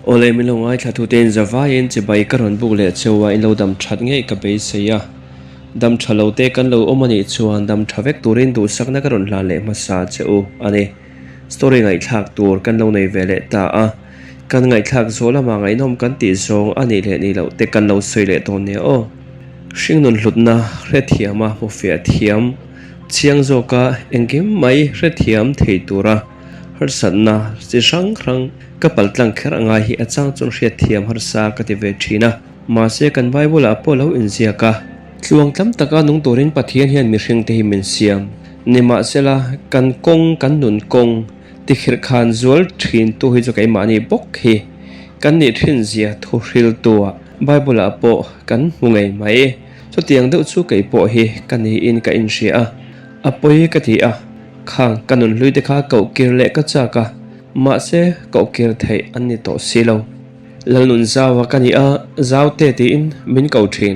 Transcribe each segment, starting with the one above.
Awle min lo ngaithla thu tein zavaiin chibai ka rawn buk leh cheu a, in lo dam that ngei ka beisei a. Dam tha lo te kan lo awm a nih chuan dam tha vek turin duhsakna ka rawn hlan leh hmasa che u a ni. Story ngaihthlak tur kan lo nei ve leh ta a, kan ngaihthlak zawh lamah ngaihnawm kan tih zawng a nih leh nih loh te kan lo sawi leh dawn nia aw. Hringnun hlutna hrethiama hmufiah thiam chiang zawka engkim mai hrethiam thei tura harsatna chi hrang hrang ka paltlang kher a ngai hi a chang chuan hriatthiam harsa ka ti ve thin a. Mahse kan Bible ah pawh lo inziak a, tluang tlam taka nung turin Pathian hian mihring te hi min siam. Nimahsela, kan kawng, kan nun kawng, tikhirh khan zual thin tu hi chu keimahni bawk hi kan nih thin zia thu hriltu ah Bible ah pawh kan hmu ngei mai. Chutiang deuh chu kei pawh hi ka niin ka inhria a, a pawi ka ti a, khang ka nun hlui te kha koh kir leh ka chak a, mahse koh kir theih an ni tawh si lo. Lalnun zau a ka ni a, zau te tiin min ko thin.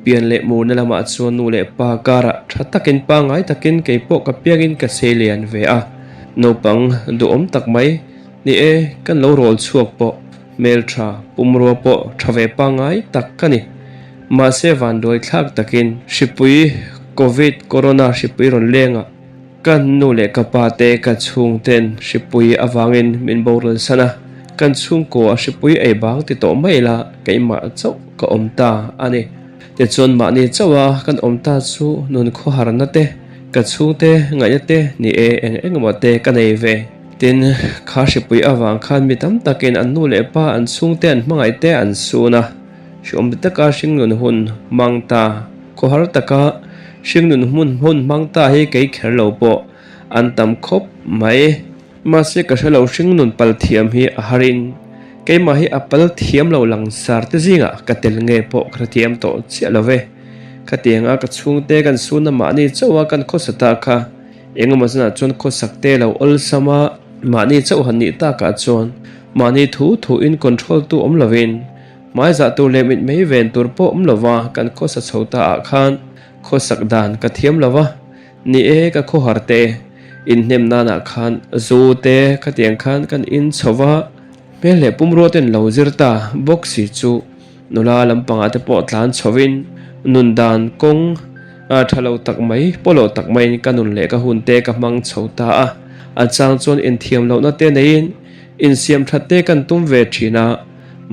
Pian leh murna lamah chuan nu leh pa karah tha takin pangngai takin kei pawh ka piangin ka sei lian ve a. Naupang duhawm tak mai ni e, kan lo rawl chhuak pawh hmeltha pumrua pawh tha ve pangngai tak ka ni. Mahse vanduai thlak takin hripui Covid Corona hripui rawn lengah Ka nu leh ka pa te ka chhungten hripui avangin min boral san a, kan chhungkaw a hripui ei bang ti tawh mai la keimah chauh ka awm ta a ni. Tichuan mahni chauh a kan awm ta chu nun khawharna te, ka chhungte ngaihna te ni e eng eng emaw te ka nei ve. Tin, kha hripui avang khan mi tam takin an nu leh pa an chhungte an hmangaih te an sun a, hriawm taka hringnun hun hmang ta. Khawhar taka hringnun hmun hmun hmang ta hi kei kher lo pawh an tam khawp mai. Mahse ka hre lo hringnun pal thiam hi a harin keimah hi a pal thiam lo langsar te zingah ka tel nge pawh ka hrethiam tawh chiah lo ve. Khatianga ka chhungte kan suna mahni chauha kan khawsa ta kha engemaw zanah chuan khawsak te lo awlsam a, mahni chauh han nih takah chuan mahni thu thu in control tu awm lovin Hmaizah tur leh mitmei ven tur pawh awm lova kan khawsa chho ta ah khan khawsak dan ka thiam lova, ni e ka khawhar te inhnem nanah khan zu te khatiang khan kan in chho va, hmel leh pumrua ten lo zir ta bawk si chu nula lampangah te pawh tlan chhovin nun dan kawng tha lo tak mai pawlawh tak maiin ka nun leh ka hun te ka hmang chho ta a, a chang chuan inthiam lohna te neiin insiam that te kan tum ve thin a.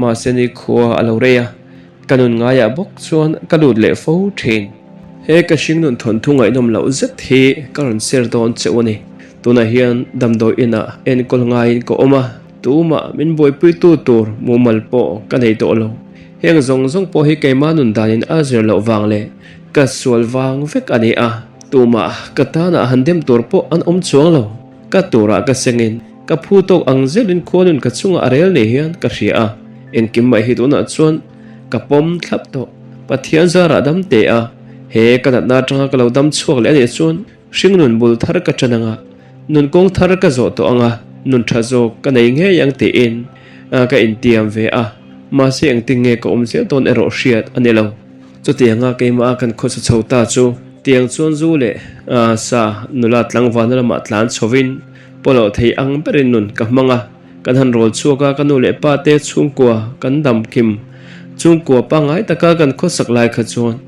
Mahse ni khua a lo rei a, ka nun ngaiah bawk chuan ka lut leh fo thin. He ka hringnun thawnthu ngaihnawm loh zet hi ka rawn share dawn che u a ni. Tunah hian damdawi inah enkawl ngaiin ka awm a, tumah min buaipuitu tur mumal pawh ka nei tawh lo. Heng zawng zawng pawh hi keimah nun danin a zir loh vang leh ka sual vang vek a ni a, tumah ka tanah han dem tur pawh an awm chuang lo. Ka turah ka sengin Ka phu tawk ang zelin khuanun ka chungah a rel nei hian ka hria a, engkim mai hi tunah chuan ka pawm thlap tawh. Pathian zarah dam teh a, he ka natna atanga ka lo dam chhuak leh a nih chuan hringnun bul thar ka ṭan anga, nun kawng thar ka zawh tawh anga, nun ṭha zawk ka nei ngei ang tiin ka intiam ve a, mahse engtin nge ka awm zel dawn erawh hriat a ni lo. Chutianga keimah a kan khawsa chho ta chu tiang chuan zu leh sa nula tlangvalna lamah tlan chhovin Pawlawh thei ang berin nun ka hmang a, kan han rawl chhuak a, ka nu leh pa te chhungkua kan dam kim. Chhungkua pangngai taka kan khawsak lai kha chuan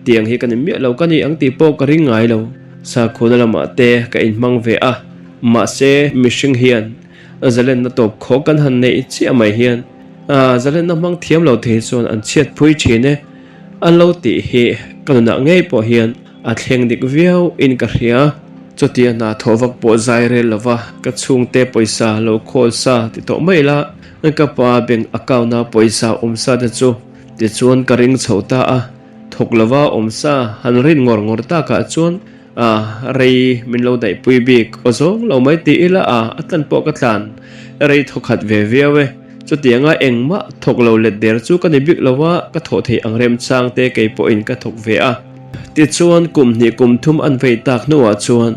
tiang hi ka ni miah lo ka ni ang tih pawh ka ring ngai lo. Sakhuana lamah te ka inhmang ve a, mahse mihring hian zalenna tawp khawk kan han neih chiah mai hian zalenna hmang thiam lo thei chuan an chhiat phui thin e an lo tih hi ka nunah ngei pawh hian A thleng dik viau in ka hria. Chutia hna thawh vak pawh zai rel lova ka chhungte pawisa lo khawl sa ti tawh mai la, ka pa bank account a pawisa awm sa te chu tichuan ka ring chho ta a, thawk lova awm sa han rin ngawr ngawr takah chuan a rei min lo daihpui bik aw zawng lo mai ti ila a, a tlan pawh ka tlan rei thawkhat ve viau e. Chutianga engmah thawk lo let der chu ka ni bik lova ka thawh theih ang remchang te kei pawhin ka thawk ve a. Tichuan kum hnih kum thum an vei tak hnuah chuan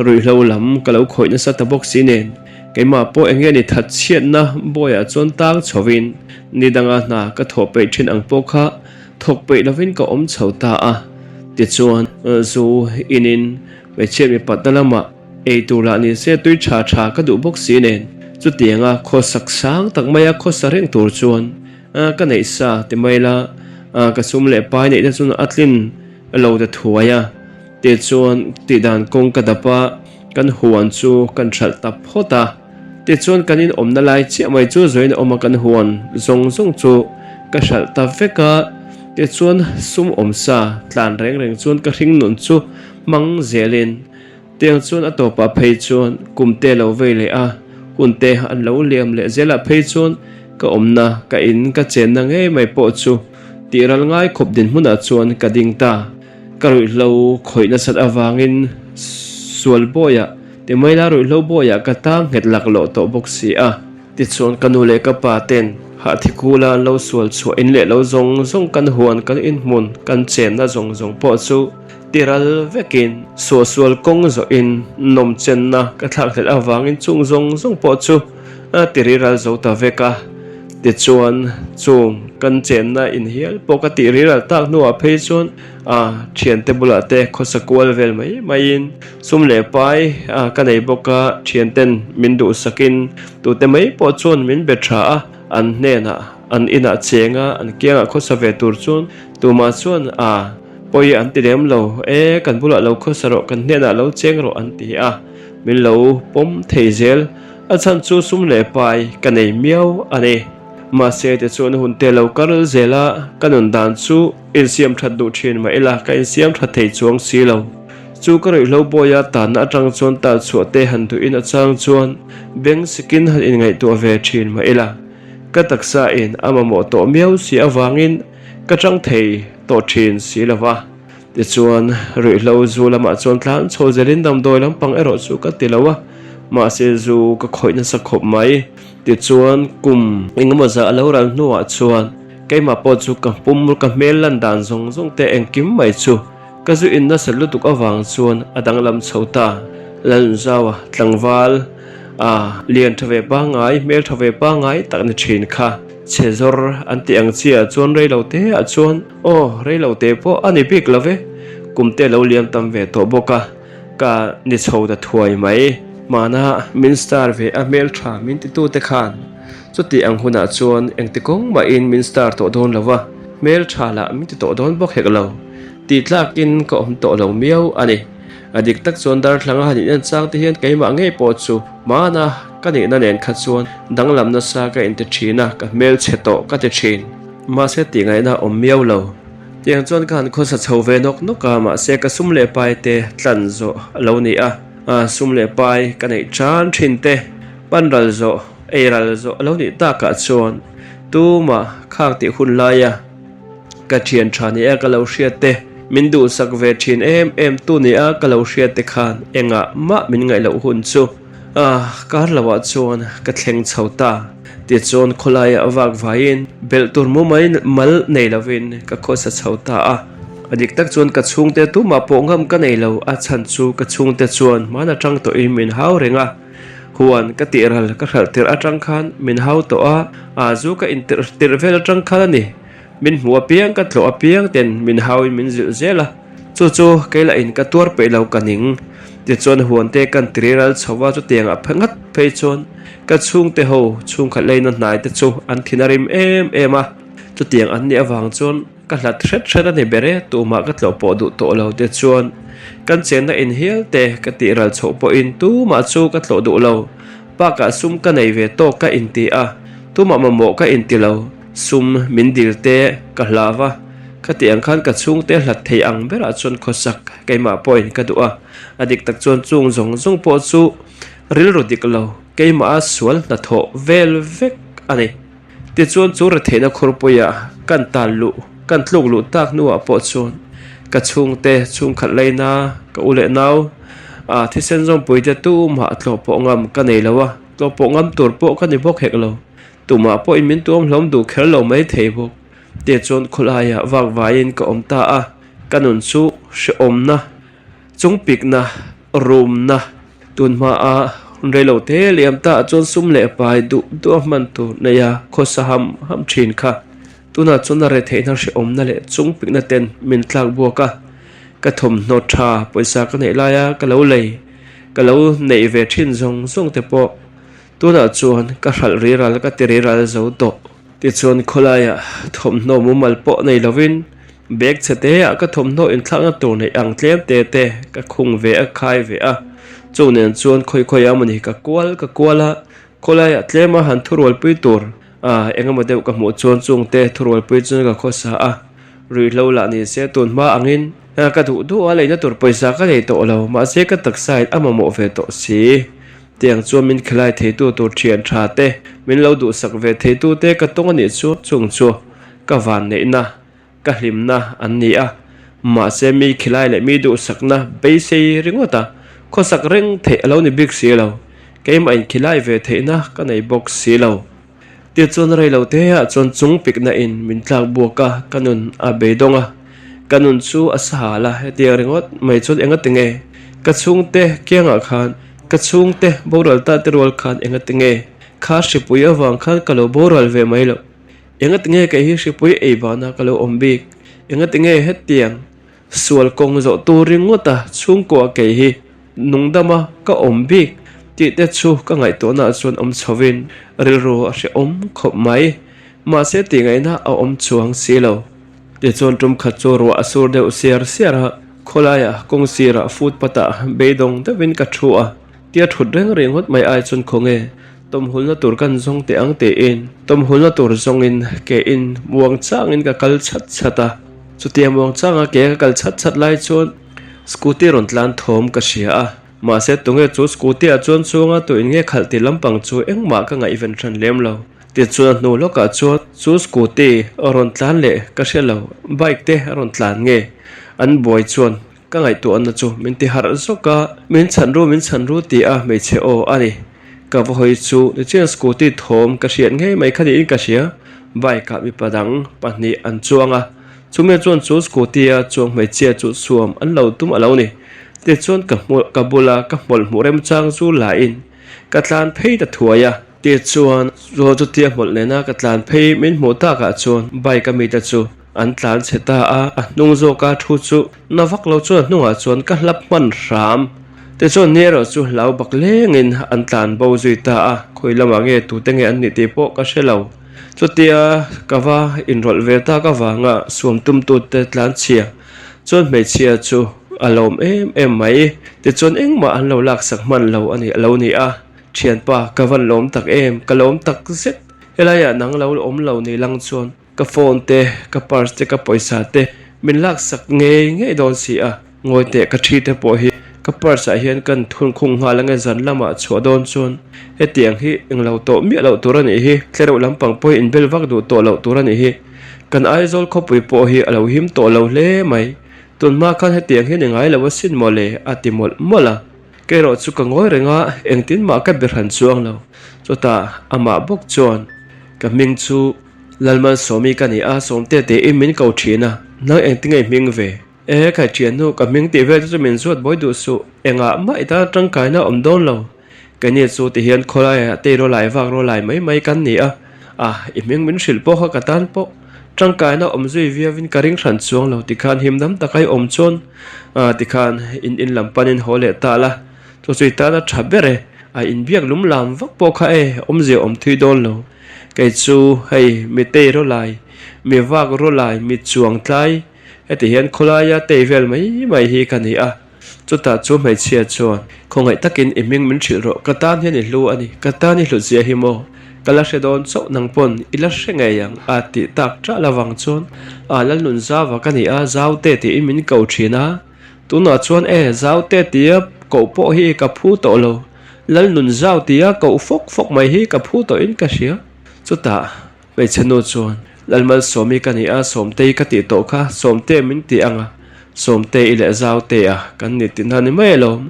ruihhlo lam ka lo khawih nasa ta bawk si nen keimah pawh eng nge ni that chhiatna bawiah chuan tang chhovin ni danga hna ka thawh peih thin ang pawh kha thawk peih lovin ka awm chho ta a. Tichuan zu inin hmeichhia mipatna lamah ei tur lah ni se tui tha tha ka duh bawk si nen. Chutianga khawsak sang tak maia khawsa reng tur chuan ka neih sa ti mai la, ka sum leh pai neih te chuan a tlin lo ta thuai a. Tichuan tihdan kawng ka dap a, kan huan chu kan hralh ta phawt a. Tichuan kan inawmna lai chiah mai chu zawiin a awm a, kan huan zawng zawng chu ka hralh ta vek a. Tichuan sum awm sa tlan reng reng chuan ka hring nun chu hmang zelin tiang chuan a tawpah phei chuan kum te lo vei leh a, hun te an lo liam leh zelah phei chuan ka awmna ka in ka chenna ngei mai pawh chu tih ral ngai khawp dinhmunah chuan ka ding ta. Ka ruihhlo khawih nasat avangin sual bawiah Timaila ruihhlo bawiah ka tang nghet laklawh tawh bawk si a. Tichuan ka nu leh ka pa ten hahthikula an lo sual chhuah in leh lo zawng zawng kan huan kan inhmun kan chenna zawng zawng pawh chu tiral vekin suahsual kawng zawhin nawmchenna ka thlakhlelh avangin chung zawng zawng pawh chu a tiriral zo ta vek a. Tichuan chung kan chenna inhial pawh ka tihriral tak hnuah phei chuan a thiante bulah te khawsa kual vel mai maiin sum leh pai a ka nei bawk a, thianten min duhsakin tute mai pawh chuan min be tha a, an hnenah an inah cheng a, an kiangah khawsa ve tur chuan tumah chuan a pawi an ti lem lo e, kan bulah lo khawsa rawh, kan hnenah lo cheng rawh an ti a, min lo pawm thei zel, a chhan chu sum leh pai ka nei miau a ni. Mahse tichuan hun te lo kal zel a, ka nun dan chu. Insiam that duh thin mah ila ka insiam tha thei chuang si lo. Chu ka ruihhlo bawia tanna atang chuan tal chhuah te han duhin a chang chuan beng sikin han inngaihtuah ve thin mah ila ka taksa in a mamawh tawh miau si avangin ka chang thei tawh thin si lo va. Tichuan ruihhlo zu lamah chuan tlan chho zelin damdawi lampang erawh chu ka ti lo a, mahse zu ka khawih nasa khawp mai. Tichuan kum engemaw zah a lo ral hnuah chuan Keimah pawh chu ka pum ka hmel lan dan zawng zawng te engkim mai chu ka zu in nasat lutuk avang chuan a danglam chho ta. Lalnzaua tlangval a lian tha ve pangngai, hmel tha ve pangngai tak ni thin kha chhe zawr an tih ang chiah chuan reilo te ah chuan aw reilo te pawh a ni bik lo ve, kum te lo liam tam ve tawh bawk a ka ni chho ta thuai mai. Hmana min star ve a hmel tha min ti tu te khan Chuti ang hunah chuan engti kawng mahin min star tawh dawn lo va, hmel tha lah min ti tawh dawn bawk hek lo. Tih tlakin ka awm tawh lo miau a ni. A dik tak chuan darthlanga han inen chang te hian keimah ngei pawh chu hmana ka nihna nen kha chuan danglam nasa ka inti thin a, ka hmel chhe tawh ka ti thin. Mahse tih ngaihna a awm miau lo. Tiang chuan ka han khawsa chho ve nawk nawk a, mahse ka sum leh pai te tlan zawh a lo ni a, sum leh pai ka neih tan thin te pan ral zawh Ei ral zawh a lo nih takah chuan tumah khak tih hun laia ka thian tha nia ka lo hriat te, min duhsak ve thin em em tu nia ka lo hriat te khan engah mah min ngaih loh hun chu kar loah chuan ka thleng chho ta. Tichuan khawlaiah vak vaiin belh tur mu mai mal nei lovin ka khawsa chho ta a. A dik tak chuan ka chhungte tumah pawh ngam ka nei lo, a chhan chu ka chhungte chuan hman atang tawhin min hau reng a. Huan ka tih ral ka hralh tirh atang khan min hau tawh a, aa zu ka intirh tirh vel atang khan a ni. Min hmuh apiang ka tlawh apiang ten min hauin min zilh zel a, chu chu kei lah in ka tuar peih lo ka ning. Tichuan huan te kan tiri ral chho va chutiang ah ngat phei chuan ka chhungte ho chhungkhat leina hnai te chu an thin a rim em em a, chutiang an nih avang chuan Ka hlat hret hret a ni ber e, tumah ka tlawh pawh duh tawh lo te chuan kan chenna inhial te ka tih ral chhoh pawhin tumah chu ka tlawh duh lo. Bakah sum ka nei ve tawk ka inti a, tumah mamawh ka inti lo. Sum min dil te ka hlau a, ka tih ang khan ka chhungte hlat thei ang berah chuan khawsak keimah pawhin ka duh a. A dik tak chuan chung zawng zawng pawh chu rilru dik lo, keimaha sual hnathawh vel vek a ni. Tichuan chu retheihna khurpuiah kan tan luh, kan tluk luh tak hnuah pawh chuan ka chhungte chhungkhat laina ka u leh nau ah thisen zawmpuite tumah tlawh pawh ngam ka nei lo a, tlawh pawh ngam tur pawh ka ni bawk hek lo. Tumah pawhin min tuam hlawm duh kher lo mai thei bawk. Tichuan khawlaiah vak vaiin ka awm ta a, ka nun chu hrehawmna Chungpikna, rumna, tunhmaa hun reilo te liam ta ah chuan sum leh pai duh duh a hman tur nei a khawsa ham ham thin kha. Tunah chuan a retheihna hrehawmna leh chungpikna ten min tlak buak a, ka thawmhnaw tha pawisa ka neih laia ka lo lei, ka lo neih ve thin zawng zawng te pawh. Tunah chuan ka hralh riral ka ti riral zo tawh. Tichuan khawlaiah thawmhnaw mumal pawh nei lovin bag chhe te ah ka thawmhnaw inthlakna tur neih ang tlem te te ka khung ve a khai ve a. Chu nen chuan khawi khawi a mawni ka kual ka kual a, khawlaiah tlema han thurualpui tur ah eng emaw deuh ka hmuh chuan chungte thurualpui chuan ka khawsa a. Ruihhlo lah ni se tun hma angin ka duh duh a leina tur pawisa ka nei tawh lo mahse ka taksa in a mamawh ve tawh si. Tiang chuan min khilai theitu tur thian tha te, min lo duhsak ve theitu te ka tawng a nih chu chung chu ka vanneihna, ka hlimna an ni a. Mahse mi khilai leh mi duhsakna beisei ringawt a, khawsak reng theih a lo ni bik si lo. Keimah in khilai ve theihna ka nei bawk si lo. Tichuan reilo te ah chuan chung pikna in min tlak buak a, ka nun a beidawng a, ka nun chu a sahal a, hetiang ringawt mai chuan enga tinge ka chhungte kiangah khan ka chhungte boral ta te rual khan enga tinge kha hripui avang khan ka lo boral ve mai loh, enga tinge kei hi hripui ei bana ka lo awm bik, enga tinge hetiang Sual kawng zawh tur ringawt a chhungkua kei hi nungdama ka awm bik tih te chu ka ngaihtuahna ah chuan awm chhovin rilru a hrehawm khawp mai. Mahse tihngaihna a awm chuang si lo. Tichuan tum khat chu ruah a sur deuh siar siar a, khawlaiah kawng sirah footpath ah beidawng deuhin ka thu a, tia thut reng ringawt mai ai chuan khawnge tawmhulna tur kan zawng teh ang tiin tawmhulna tur zawngin ke in muang changin ka kal chhat chhat a. Chutia muang changa ke ka kal chhat chhat lai chuan scooty rawn tlan thawm ka hria a, mahse tunge chu scooty ah chuan chhunga tu in nge khalh tih lampang chu engmah ka ngaihven hran lem lo. Tichuan a hnu lawkah chuan chu scooty a rawn tlan leh ka hre lo, bike te a rawn tlan nge an buai chuan ka ngaihtuahna chu min ti harh zawk a, min chhan ru min chhan ru ti a hmeichhe aw a ni. Ka va hawi chu nichian scooty thawm ka hriat ngei mai kha niin ka hria, bike ah mipa dang pahnih an chuang a, chumi chuan chu scooty a chuang hmeichhia chu suam an lo tum a lo ni. Tichuan ka hmu ka bula ka hmawlh hmuh remchang chu la in ka tlan phei ta thuai a. Tichuan chu chutia hmawlh nena ka tlan phei min hmuh takah chuan bike a mite chu an tlan chhe ta a, a hnung zawka thu chu na vak lo chuan a hnungah chuan ka hlap hman hram. Tichuan ni erawh chu hlau bak lengin an tlan bo zui ta a, khawi lamah nge tute nge an nih tih pawh ka hre lo. Chutia ka va inrawlh ve tak avanga suam tumtute tlan chhia chuan hmeichhia chu a lawm em em mai. Tichuan engmah an lo laksak hman lo a nih a lo ni a, Thianpa ka van lawm tak em, ka lawm tak zet. Helaiah nang lo awm lo ni lang chuan Ka phone te, ka purse te, ka pawisa te min laksak ngei ngei dawn si a, ngawi teh ka thi te pawh hi ka purse ah hian kan thun khung nghal ange zan lamah chhuah dawn chuan hetiang hi englo tawh miah loh tur a nih hi, tlereuh lampang pawh hi inbel vak duh tawh loh tur a nih hi, kan Aizawl khawpui pawh hi a lo him tawh lo hle mai, tunhma khan hetiang hian i ngai lo asin mawle a ti mawlh mawlh a. Kei erawh chu ka ngawi reng a, engtin mah ka be hran chuang lo. Chutah amah bawk chuan ka hming chu Lalmalsawmi ka ni a, Sawmte tiin min ko thin a, nang engtin nge i hming ve? E, khai thiannu, ka hming tih vel te chu min zuat buai duh suh, engah mah i tan tangkaina a awm dawn lo. Keini chu ti hian khawlaiah tei rawlai vak rawlai mai mai kan ni a, a, i hming min hrilh pawh kha ka tan pawh tangkaina awm zui viauin ka ring hran chuang lo tikhan him dam taka i awm chuan tikhan in in lam panin haw leh ta la, chu chu i tan a tha ber e, a inbiak lum lam vak pawh kha e, awmzia awm thui dawn lo. Kei chu hei mi tei rawlai, mi vak rawlai, mi chuang tlai heti hian khawlaia tei vel mai mai hi ka ni a. Chutah chu hmeichhia chuan, Khawngaih takin i hming min hrilh rawh, ka tan hian i hlu a ni, ka tan i hlut zia hi maw? Ka la hre dawn chauh nang pawn i la hre ngei ang a tih tak ṭah lovang chuan a Lalnun zauva ka ni a, Zaute tiin min ko ṭhin a. Tunah chuan e, Zaute tia koh pawh hi ka phu tawh lo, Lalnun zau tia koh fawk fawk mai hi ka phu tawhin ka hria. Chutah hmeichhe nu chuan, Lalmalsawmi ka ni a, Sawmtei ka tih tawh kha, Sawmte min ti ang a, Sawmte i leh Zaute a kan ni tihna ni mai alawm.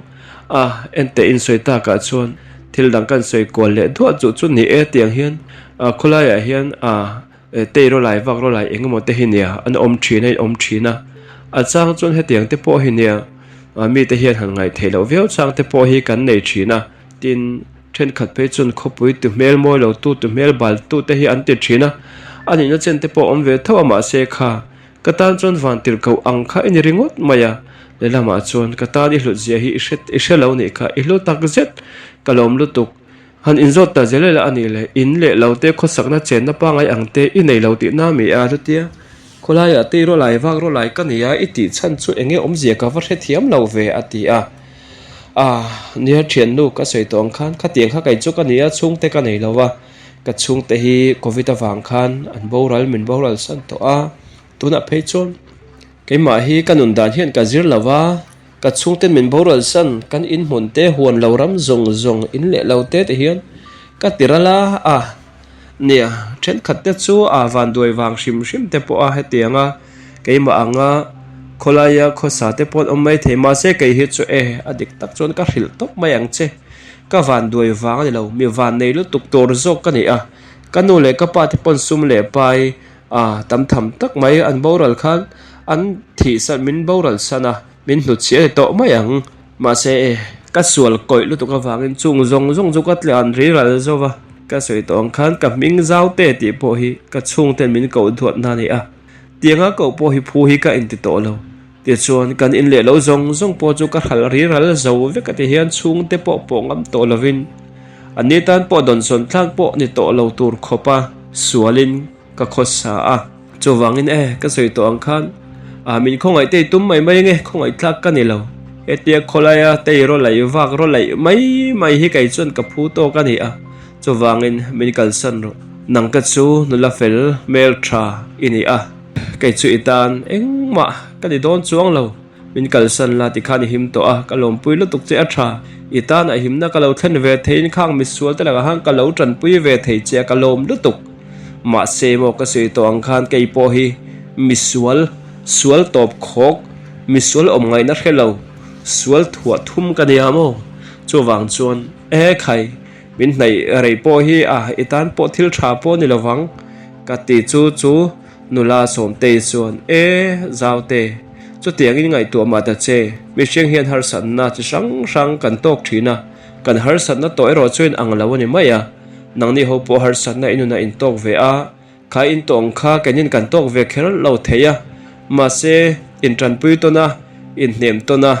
A, enteh insawi takah chuan thil dang kan sawi kual leh duah chuh chu ni e tiang hian khawlaiah hian a tei rawlai vak rawlai eng emaw te hi nia an awm thin a in awm thin a, a chang chuan hetiang te pawh hi nia mite hian han ngaih theih loh viau chang te pawh hi kan nei thin a, tin thenkhat phei chuan khawpui tu hmel mawi lo tu tu hmel bal tu te hi an ti thin a, a nihna chen te pawh awm ve tho a mahse kha ka tan chuan van tirh koh ang kha i ni ringawt mai a, lehlamah chuan ka tan i hlut zia hi i hre i hre lo nih kha i hlu tak zet ka lawm lutuk. Han inzawt ta zel ila a nih leh in leh lo te khawsakna chenna pangngai ang te i nei lo tihna mi a chutia khawlaiah te i rawlai vak rawlai ka nia i tih chhan chu eng nge awmzia ka va hrethiam lo ve a ti a. Ah nia thiannu ka sawi tawh ang khan khatiang kha kei chu ka nia chhungte ka nei lo va ka chhungte hi covid avang khan an boral min boral san tawh a tunah phei chuan keimah hi ka nun dan hian ka zir lo va. Ka chhungten min boral san, kan inhmun te, huan lo ram zawng zawng in leh lo te ti hian ka ti ral a, a nia thenkhat te chu a vanduai vang hrim hrim te pawh a hetiang a, keimah anga khawlaia khawsa te pawh an awm mai thei mahse kei hi chu e a dik tak chuan ka hrilh tawp mai ang che, ka vanduai vang a ni lo, mi vannei lutuk tur zawk ka ni a, ka nu leh ka pa te pawn sum leh pai A, tam tham tak mai an boral khan an thihsan min boral san a, min hnutchhiah ni tawh mai ang. Mahse e, ka sual kawih lutuk avangin chung zawng zawng chu ka tlan ri ral zo va, ka sawi tawh ang khan ka hming zau te tih pawh hi ka chhungten min koh duat na a ni a, tianga koh pawh hi phu hi ka inti tawh lo. Tichuan kan in leh lo zawng zawng pawh chu ka hral ri ral zo vek a ti hian chhungte pawh pawh ngam tawh lovin an ni tan pawh dawnsawn thlak pawh ni tawh lo tur khawpa sualin Ka khawsa a, chuvangin e, ka sawi tawh ang khan ah min khawngaih tei tum mai mai nge, khawngaih tlak ka ni lo. Hetia khawlaia tei rawlaih vak rawlaih mai mai hi kei chuan ka phu tawk a ni a, chuvangin min kalsan rawh. Nang ka chu nula fel hmel tha i ni a, kei chu i tan engmah ka ni dawn chuang lo. Min kalsan la tikhan i him tawh a, ka lawmpui lutuk che a tha. I tan a himna ka lo thlen ve theiin khang misual te lakah khan ka lo tanpui ve thei che a, ka lawm lutuk. Mahse maw ka sawi tawh ang khan kei pawh hi misual, sual tawp khawk, misual awm ngaihna hre lo, sual thuah thum ka nia maw? Chuvang chuan e khai, min hnaih rei pawh hi a, i tan pawh thil tha pawh ni lovang ka ti chu chu Nula Sawmtei chuan, E, Zaute, chutiangin ngaihtuah mah ta che, mihring hian harsatna chi hrang hrang kan tawk thin a, kan harsatna tawh erawh chu in ang lo a ni mai a, nangni ho pawh harsatna i nunah in tawk ve a, kha in tawng kha kenin kan tawk ve kher lo thei a, mahse, in tanpui tawn a, in hnem tawn a.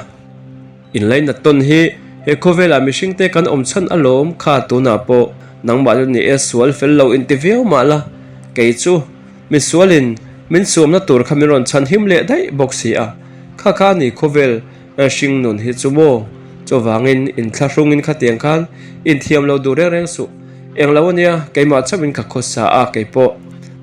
Inlainat tawn hi he khawvelah mihringte kan awm chhan alawm kha tunah pawh nangmah chu ni e sual fel lo inti viau mah la, kei chu misualin min suamna tur kha min rawn chhan him leh daih bawk si a, kha kha ni khawvel hring nun hi chu maw? Chuvangin inthlahrungin khatiang khan inthiam lo duh reng reng suh. Englo ania keimah chauhin ka khawsa a keipawh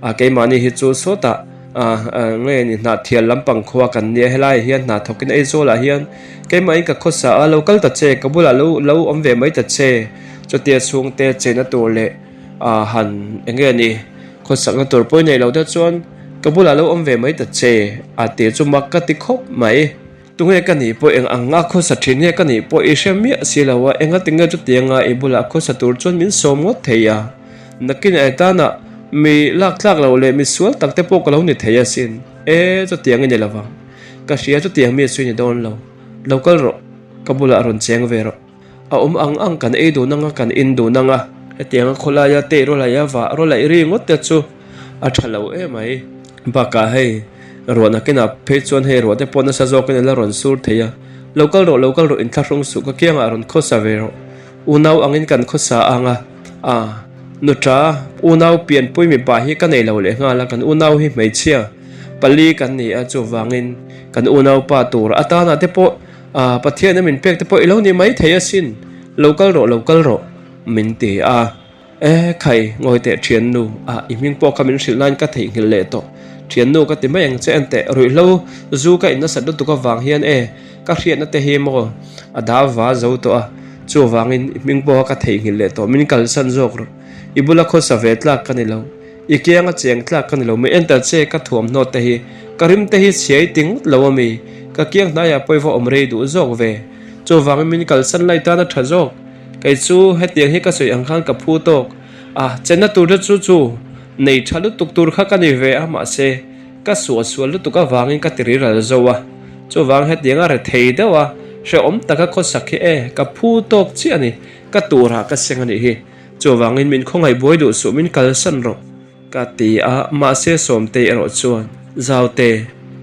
a keimahni hi chu sawtah Nge ni hnah thial lampang khua kan nia helaiah hian hna thawkin Aizawlah hian keimahin ka khawsa a lo kal ta che ka bulah lo lo awm ve mai ta che chutia chhungte chena tur leh ah han eng nge ni khawsakna tur pawh i neih loh te chuan ka bulah lo awm ve mai ta che a tih chu mak ka ti khawp mai. Tunge ka nih pawh eng ang nga khawsa thin nge ka nih pawh i hre miah si lo a, enga tinge chutianga i bulah khawsa tur chuan min sawm ngawt thei a, nakin ai tanah mi lak tlak loh leh mi sual tak te pawh ka lo ni thei asin, e chutiang i ni lovang, ka hria chutiang mi chu i ni dawn lo, lo kal rawh, ka bulah rawn cheng ve rawh. A awm ang ang kan ei dun anga kan in dun anga hetianga khawlaia tei rawlaih a vah rawlaih ri ngawt te chu a tha lo em mai. Bakah hei ruah nakinah phei chuan hei ruah te pawh nasa zawkin a la rawn sur thei a, lo kal rawh lo kal rawh inthlahrung suh ka kiangah rawn khawsa ve rawh unau angin kan khawsa anga a nuta unau pianpui mipa hi ka nei lo leh nghal a kan unau hi hmeichhia pali kan ni a chuvangin kan unaupa tur atana te pawh Ah, Pathian a min pek te pawh i lo ni mai thei asin, lo kal rawh, lo kal rawh, min ti a. E, khai, ngawi teh thiannu, ah, i hming pawh kha min hrilh nain ka theihnghilh leh tawh. Thiannu ka ti mai ang che enteh, ruihhlo zu ka in nasat lutuk avang hian e, ka hriatna te hi maw a da va zo tawh a, chuvangin i hming pawh kha ka theihnghilh leh tawh, min kalsan zawk rawh. I bula khawsa ve tlak ka ni lo. I kianga cheng tlak ka ni lo mai enter che ka thuamhnaw te hi ka rim te hi chhiai ti ngawt lo ami ka kiang hnaiah pawh i va awm rei duh zawk ve chuvangin min kalsan lai tan a tha zawk kei chu hetiang hi ka sawi ang khan ka phu tawk a chenna tur te chu chu nei tha lutuk tur kha ka ni ve a mahse ka suah sual lutuk avangin ka ti riral zo a chuvang hetianga rethei deuh a hrehawm taka khawsak hi e ka phu tawk chiah a ni ka turah ka seng a nih hi. Chuvangin min khawngaih buai duh suh min kalsan rawh ka ti a, mahse Sawmtei erawh chuan, Zaute,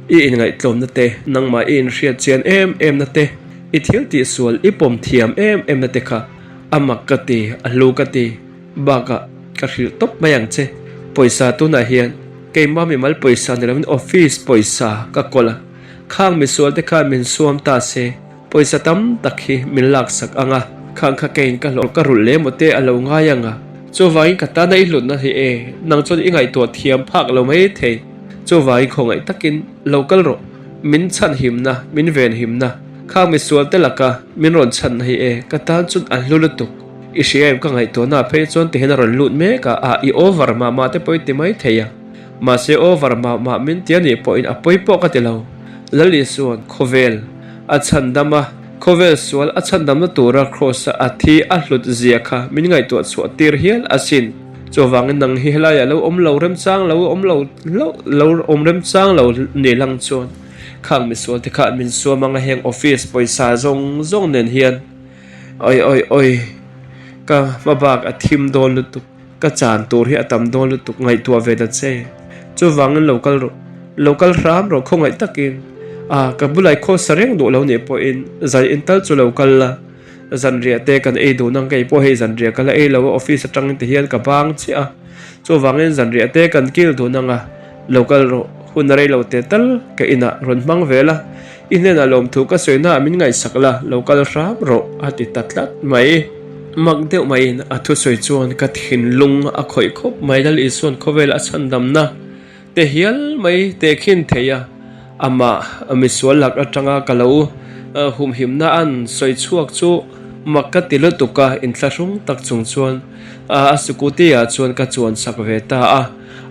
i inngaihtlawmna te, nangmah i inhriat chian em em na te, i thil tihsual i pawm thiam em em na te kha A mak ka ti, a hlu ka ti. Bakah ka hrilh tawp mai ang che. Pawisa tunah hian keimah mimal pawisa ni lovin office pawisa ka kawl a. Khang misual te khan min suam ta se, pawisa tam tak hi min laksak ang a. Khang kha keiin ka hlawh ka rulh leh maw te a lo ngai ang a. Chuvangin ka tana i hlutna hi e, nang chuan i ngaihtuah thiam phak lo mai thei. Chuvangin khawngaih takin lo kal rawh. Min chhan himna, min ven himna, khang misual te laka min rawn chhanna hi e, ka tan chuan a hlu lutuk. I hria em ka ngaihtuahna phei chuan tihian a rawn lut mek a, ah i over mah mah te pawh i ti mai thei a. Mahse over mah mah min ti a nih pawhin a pawi pawh ka ti lo. Lal Isua'n khawvel a chhandam a, khawvel sual a chhandamna tura Kraws-a a thi a hlut zia kha min ngaihtuah chhuah tir hial asin. Chuvangin nang hi helaiah lo awm lo remchang lo awm lo hlauh lo awm remchang lo ni lang chuan khang misual te kha min suam anga heng office pawisa zawng zawng nen hian Oi oi oi ka hma bak a thim dawn lutuk ka chan tur hi a tam dawn lutuk ngaihtuah ve ta che chuvangin lo kal rawh lo kal hram rawh khawngaih takin ah ka bulai khawsa reng duh lo nih pawhin zan in tal chu lo kal la zanriah te kan ei duh nang kei pawh hei zanriah ka la ei lo a office atangin ti hian ka bang chiah a chuvangin zanriah te kan kil duh nang a lo kal rawh hun a rei lo teh tal ka inah rawn hmang ve la. I hnenah lawmthu ka sawi naah min ngaihsak la, lo kal hram rawh, a ti ta tlat mai. Mak deuh maiin a thusawi chuan ka thinlung a khawih khawp mai. Lal Isua'n khawvel a chhandamna te hial mai tehkhin thei a, amah misual lak atanga ka lo humhimna an sawi chhuak chu mak ka ti lutuk a, inthlahrung tak chung chuan a scooty ah chuan ka chuan sak ve ta a,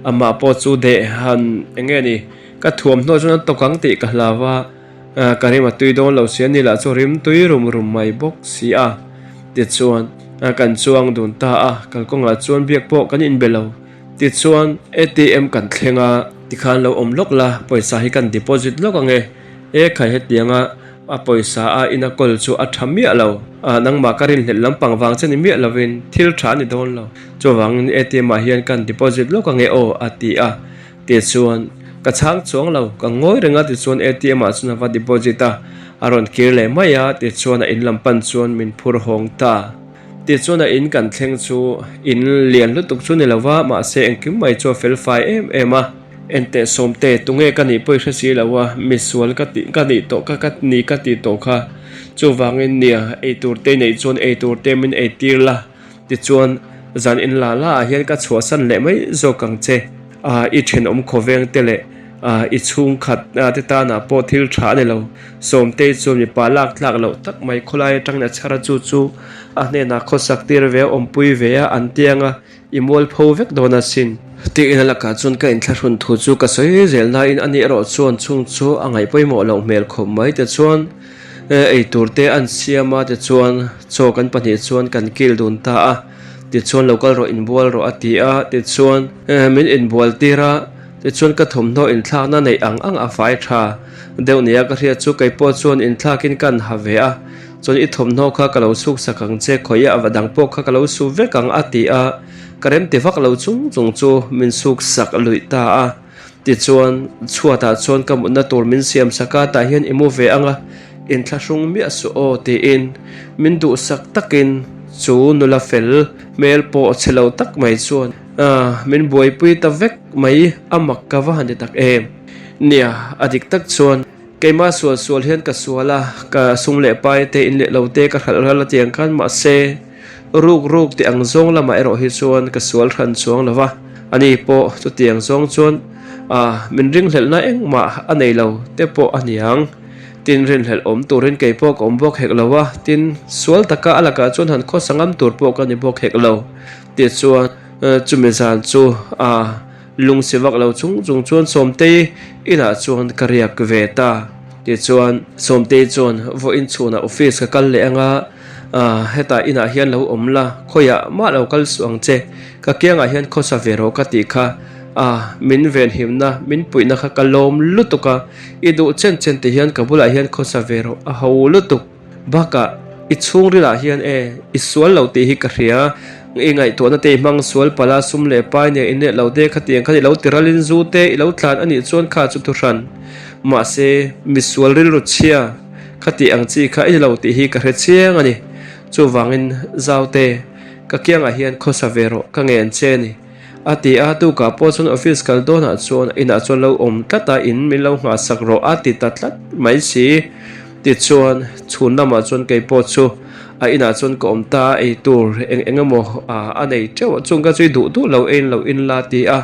amah pawh chu deh han eng nge ni? Ka thuamhnaw chuan a tawk ang tih ka hlau a, ka rim a tui dawn lo si a, ni lah chu rim tui rum rum mai bawk si a. Tichuan, kan chuang dun ta a, kalkawngah chuan biak pawh kan inbe lo. Tichuan, ATM kan thleng a. Tikhan lo awm lawk la, pawisa hi kan deposit lawk ang e. E khai hetianga a pawisa a ina kawl chu a tha miah lo. Nangmah ka rinhlelh lampang vang che ni miah lovin thil tha a ni dawn lo. Chuvangin ATM ah hian kan deposit lawk ang e aw, a ti a. Tichuan, ka chhang chuang lo, ka ngawi reng a tichuan ATM ah chuan a va deposit a, a rawn kir leh mai a, tichuan a in lam pan chuan min phur hawng ta. Tichuan a in kan thleng chu in lian lutuk chu ni lo va, mahse engkim mai chu a fel fai em em a. Enteh Sawmte, tunge ka nih pawh i hre si lo a, misual ka tih ka nih tawh ka ka ni ka tih tawh kha. Chuvangin nia, eitur te i neih chuan eitur te min eitir la. Tichuan, zan in la la ah hian ka chhuahsan leh mai zawk ang che. I thenawm khawveng te leh i chhungkhat te tanah pawh thil tha a ni lo. Sawmtei chuan mipa lak tlak loh tak mai khawlai atangin a chhar a, chu chu a hnenah khawsak tir ve a, awmpui ve a, an tiang a, i mualpho vek dawn asin. Tiin a lakah chuan ka inthlahrun thu chu ka sawi zel nain ani erawh chuan chung chu a ngaih pawimawh loh hmel khawp mai. Tichuan, Eitur te an siam a tichuan chaw kan pahnih chuan kan kil dun ta a, tichuan lo kal rawh inbual rawh a ti a, tichuan min inbual tir a, tichuan ka thawmhnaw inthlakna neih ang ang a fai tha deuh nia ka hriat chu keipawh chuan inthlakin kan ha ve a, chuan i thawmhnaw kha ka lo chhuk sak ang che khawiah a va dang pawh kha ka lo su vek ang a ti a, ka remti vak lo chung chung chu min chhuk sak luih ta a. Tichuan, chhuatah chuan ka mutna tur min siam sak a, tah hian i mu ve ang a, inthlahrung miah suh aw tiin min duhsak takin chu nula fel hmel pawh chhe lo tak mai chuan min buaipui ta vek mai, a mak ka va han ti tak em. Nia, a dik tak chuan keimah sual sual hian ka sual a, ka sum leh pai te in leh lo te ka hralh ral a tiang khan mahse, Ruk ruk tih ang zawng lamah erawh hi chuan ka sual hran chuang lo va, ani pawh chutiang zawng chuan min ringhlelhna engmah a nei lo te pawh a ni ang. Tin, rinhlelh awm turin kei pawh ka awm bawk hek lo a, tin, sual taka a lakah chuan han khawsa ngam tur pawh ka ni bawk hek lo. Tichuan, chumi zan chu lungsi vak lo chung chung chuan Sawmtei inah chuan ka riak ve ta. Tichuan, Sawmtei chuan vawiin chhunah office ka kal leh anga, Hetah inah hian lo awm la, khawiah mah lo kal suh ang che, ka kiangah hian khawsa ve rawh ka tih kha, min venhimna, min puihna kha ka lawm lutuk a, i duh chen chen ti hian ka bulah hian khawsa ve rawh, a ho lutuk. Bakah, i chhungrilah hian e, i sual lo tih hi ka hria, i ngaihtuahna te i hmang sual palh a, sum leh pai nen i net lo te, khatiang khan i lo tiralin zu te i lo tlan a nih chuan kha chu thuhran. Mahse, misual rilru chhia. Kha tih ang chi kha i ni lo tih hi ka hre chiang a ni. Chuvangin, Zaute, ka kiangah hian khawsa ve rawh, ka ngen che ni. A ti a, tukah pawh chuan office kal dawnah chuan inah chuan lo awm tlat a, in min lo nghahsak rawh a ti ta tlat mai si. Tichuan, chhun lamah chuan kei pawh chu a inah chuan ka awm ta a, ei tur eng eng emaw a nei teuh a, chung ka chu i duh duh lo eiin lo in la ti a.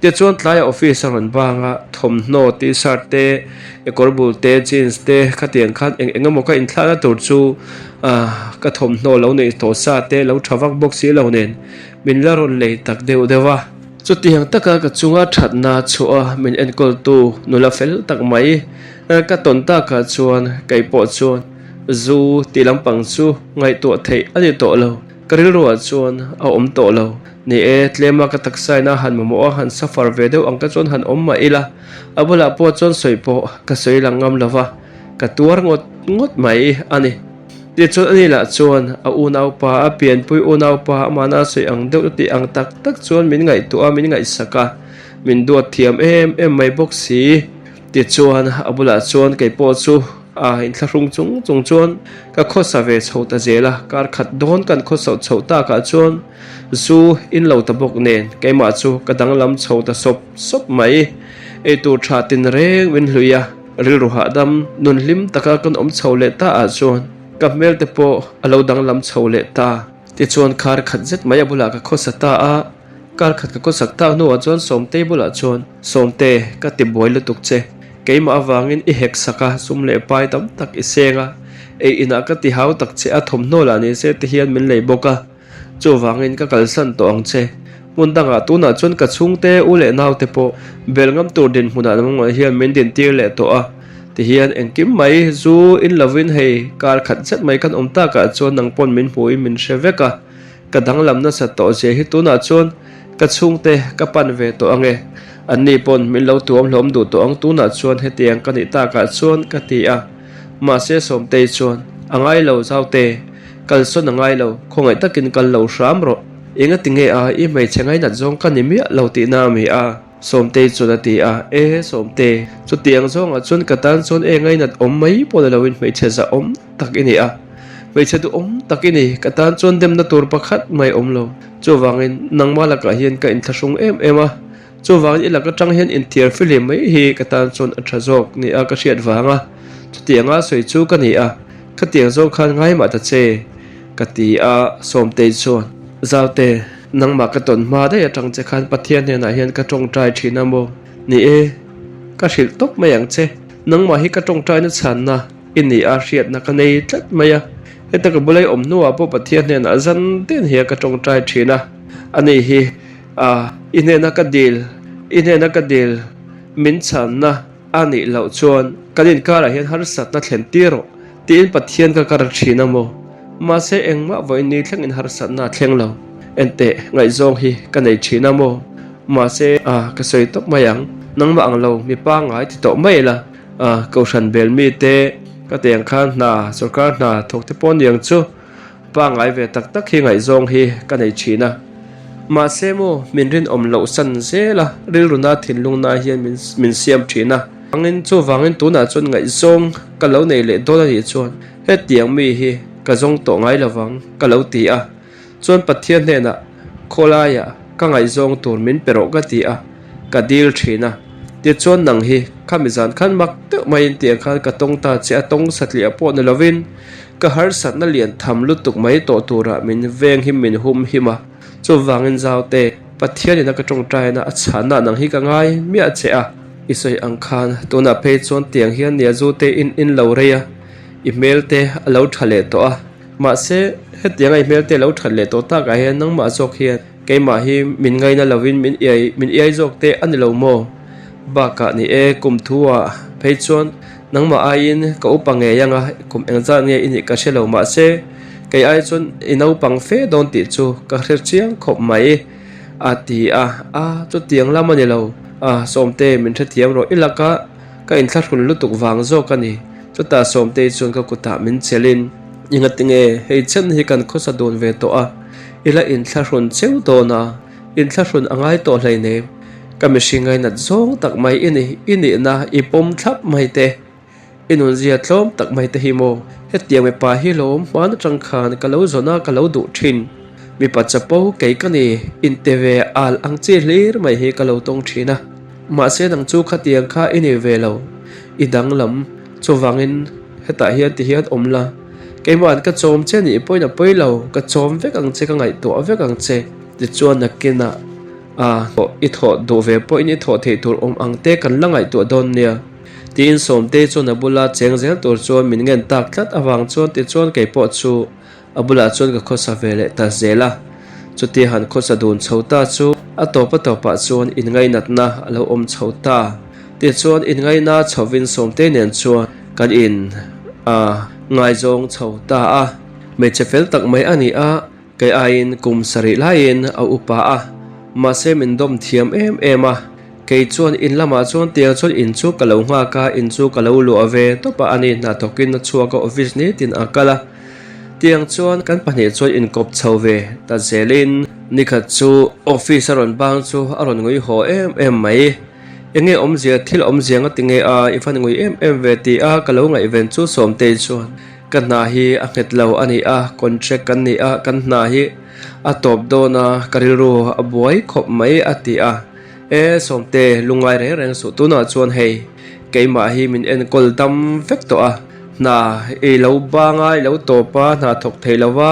Tichuan tlaiah office a rawn bang a, thawmhnaw, t-shirt te, kekawr bul te, jeans te khatiang khan eng eng emaw ka inthlakna tur chu ah ka thawmhnaw lo neih tawh sa te lo tha vak bawk si lo nen min la rawn lei tak deuh deuh a. Chutiang taka ka chunga thatna chhuah a min enkawltu nula fel tak mai ka tawn takah chuan kei pawh chuan zu tih lampang chu ngaihtuah theih a ni tawh lo. Ka rilruah chuan a awm tawh lo. Ni e, tlema ka taksa ina han mamawh a, han suffer ve deuh ang ka chuan han awm mah ila, a bulah pawh chuan sawi pawh ka sawi lang ngam lo va, ka tuar ngawt ngawt mai a ni. Tichuan ani lah chuan a unaupa, a pianpui unaupa amahna a sawi ang deuh tih ang tak tak chuan min ngaihtuah a, min ngaihsak a, min duat thiam em em mai bawk si. Tichuan a bulah chuan kei pawh chu a inthlahrung chung chung chuan ka khawsa ve chho ta zel a, kar khat dawn kan khawsauh chhoh takah chuan Zu in lo ta bawk nen keimah chu ka danglam chho ta sawp sawp mai. Eitur tha tin reng min hlui a, rilru hahdam nun hlim taka kan awm chho leh ta ah chuan ka hmel te pawh a lo danglam chho leh ta. Tichuan kar khat zet mai a bulah ka khawsa ta a, kar khat ka khawsak tak hnuah chuan Sawmtei bulah chuan, Sawmte, ka ti buai lutuk che. Keimah avangin i hek sak a, sum leh pai tam tak i seng a, ei inah ka ti hau tak che a, thawmhnaw lah ni se ti hian min lei bawk a. Chuvangin ka kalsan tawh ang che. Hmun dangah tunah chuan ka chhungte, u leh naute pawh bel ngam tur dinhmunah nangmah hian min dintir leh tawh a. Tihian engkim mai zu in lovin hei kar khat zet mai kan awm takah chuan nang pawn min hmuhin min hre vek a. Ka danglam nasat tawh zia hi tunah chuan ka chhungte ka pan ve tawh ange. Anni pawn min lo tuam hlawm duh tawh ang tunah chuan hetiang ka nih takah chuan ka ti a. Mahse Sawmtei chuan a ngai lo Zaute. Kalsawn a ngai lo, khawngaih takin kal lo hram rawh. Enga ti nge a, i hmeichhe ngainat zawng ka ni miah lo tihna a mi a? Sawmtei chuan a ti a. E, Sawmte, chutiang zawngah chuan ka tan chuan e ngainat awm mai pawh ni loin hmeichhe zahawm tak i ni a. Hmeichhe duhawm tak i ni, ka tan chuan demna tur pakhat mai awm lo. Chuvangin, nangmah lakah hian ka inthlahrung em em a. Chuvangin i lak atang hian inthiar fihlim mai hi ka tan chuan a tha zawk ni a ka hriat vang a, chutianga sawi chu ka ni a, khatiang zawk khan ngai mah ta che, ka ti a, Sawmtei chuan, Zaute, nangmah ka tawn hma daih atang che khan Pathian hnenah hian ka tawngtai thin a maw? Ni e, ka hrilh tawp mai ang che, nangmah hi ka tawngtaina chhanna i ni a hriatna ka nei tlat mai a, heta ka bula i awm hnuah pawh Pathian hnenah zan den hian ka tawngtai thin a, ani hi. A, i hnena ka dil, i hnena ka dil min chhanna a nih loh chuan kan inkarah hian harsatna thlen tir rawh tiin Pathian ka kar thin a maw? Mahse engmah vawiin ni thlengin harsatna a thleng lo. Enteh, ngaihzawng hi ka nei thin a maw? Mahse, a, ka sawi tawp mai ang. Nangmah ang lo, mi pangngai ti tawh mai la. A, Kohhran bel mite ka teng khan hna, sorkar hna thawk te pawh niang chu. Pangngai ve tak tak hi ngaihzawng hi ka nei thin a, mahse maw min rinawm loh san zel a, rilruna thinlungna hian min min siam thin a. Angin chuvangin tunah chuan ngaihzawng ka lo nei leh dawn a nih chuan hetiang mi hi ka zawng tawh ngai lovang ka lo ti a, chuan Pathian hnenah khawlaiah ka ngaihzawng tur min pe rawh ka ti a, ka dil thin a, tichuan nang hi khami zan khan mak deuh maiin tiang khan ka tawng ta che a, tawng satliah pawh ni lovin Ka harsatna lian tham lutuk mai tawh turah min veng hi min hum him a, chuvangin Zaute, Pathianin a ka tawngtaina a chhanna nang hi ka ngai miah che a. I sawi ang khan tunah phei chuan tiang hian nia Zute in in lo rei a, i hmel te a lo tha leh tawh a. Mahse, hetianga i hmel te a lo that leh tawh takah hian nangmah zawk hian keimah hi min ngaina lovin min iai min iai zawk te a ni lo maw? Bakah ni e, kum thu ah phei chuan Nangmah aiin ka upa ngei anga kum engzat nge i nih ka hre lo mahse kei ai chuan i naupang fe dawn tih chu ka hre chiang khawp mai a ti a, a chutiang lam a ni lo a Sawmte min hrethiam rawh i laka ka inthlahrun lutuk vang zawk a ni chutah Sawmtei chuan ka kutah min chelhin i ngatinge hei chen hi kan khawsa dun ve tawh a i la inthlahrun cheu dawn a inthlahrun a ngai tawh hleinem. Ka mihring ngainat zawng tak mai i ni, i nihna i pawm thlap mai te. I nunzia tlawm tak mai te hi maw? Hetiang mipa hi lawm hman atang khan ka lo zawn a, ka lo duh thin. Mipa chapo kei ka ni, inte ve al ang chi hlir mai hi ka lo tawng thin a. Mahse nang chu khatiang kha i nei ve lo, i danglam. Chuvangin hetah hian ti hian awm la, keimah'n ka chawm che nih pawhin a pawi lo, ka chawm vek ang che, ka ngaihtuah vek ang che. Tichuan nakinah a i thawh duh ve pawhin i thawh theih tur awm ang te kan la ngaihtuah dawn nia. Tiin Sawmtei chuan a bula cheng zel tur chuan min ngen tak tlat avang chuan tichuan kei pawh chu a bulah chuan ka khawsa ve leh ta zel a. Chutia han khawsa dun chho ta chu a tawp a tawpah chuan inngainatna a lo awm chho ta. Tichuan inngaina chhovin Sawmtei nen chuan kan in a ngaizawng chho ta a. Hmeichhe fel tak mai a ni a. Kei aiin kum sarih laiin a upa a, mahse min dawm thiam em em a. Kei chuan in lamah chuan tiang chuan in chu ka lo nghak a, in chu ka lo luah ve tawp a, ani hna thawkin a chhuak a, office nitin a kal a. Tiang chuan kan pahnih chuan inkawp chho ve ta zelin nikhat chu office a rawn bang chu a rawn ngui haw em em mai. Enge awmzia, thil awmzia nga tinge a, i van ngui em em ve ti a ka lo ngaihven chu Sawmtei chuan Ka hna hi a nghet lo a ni a, contract kan ni a, kan hna hi a tawp dawn a, ka rilru a buai khawp mai a ti a. E Sawmte, lungngai reng reng suh tunah chuan hei keimah hi min enkawl dam vek tawh a, hna i lo bang a, i lo tawp a, hna thawk thei lo va,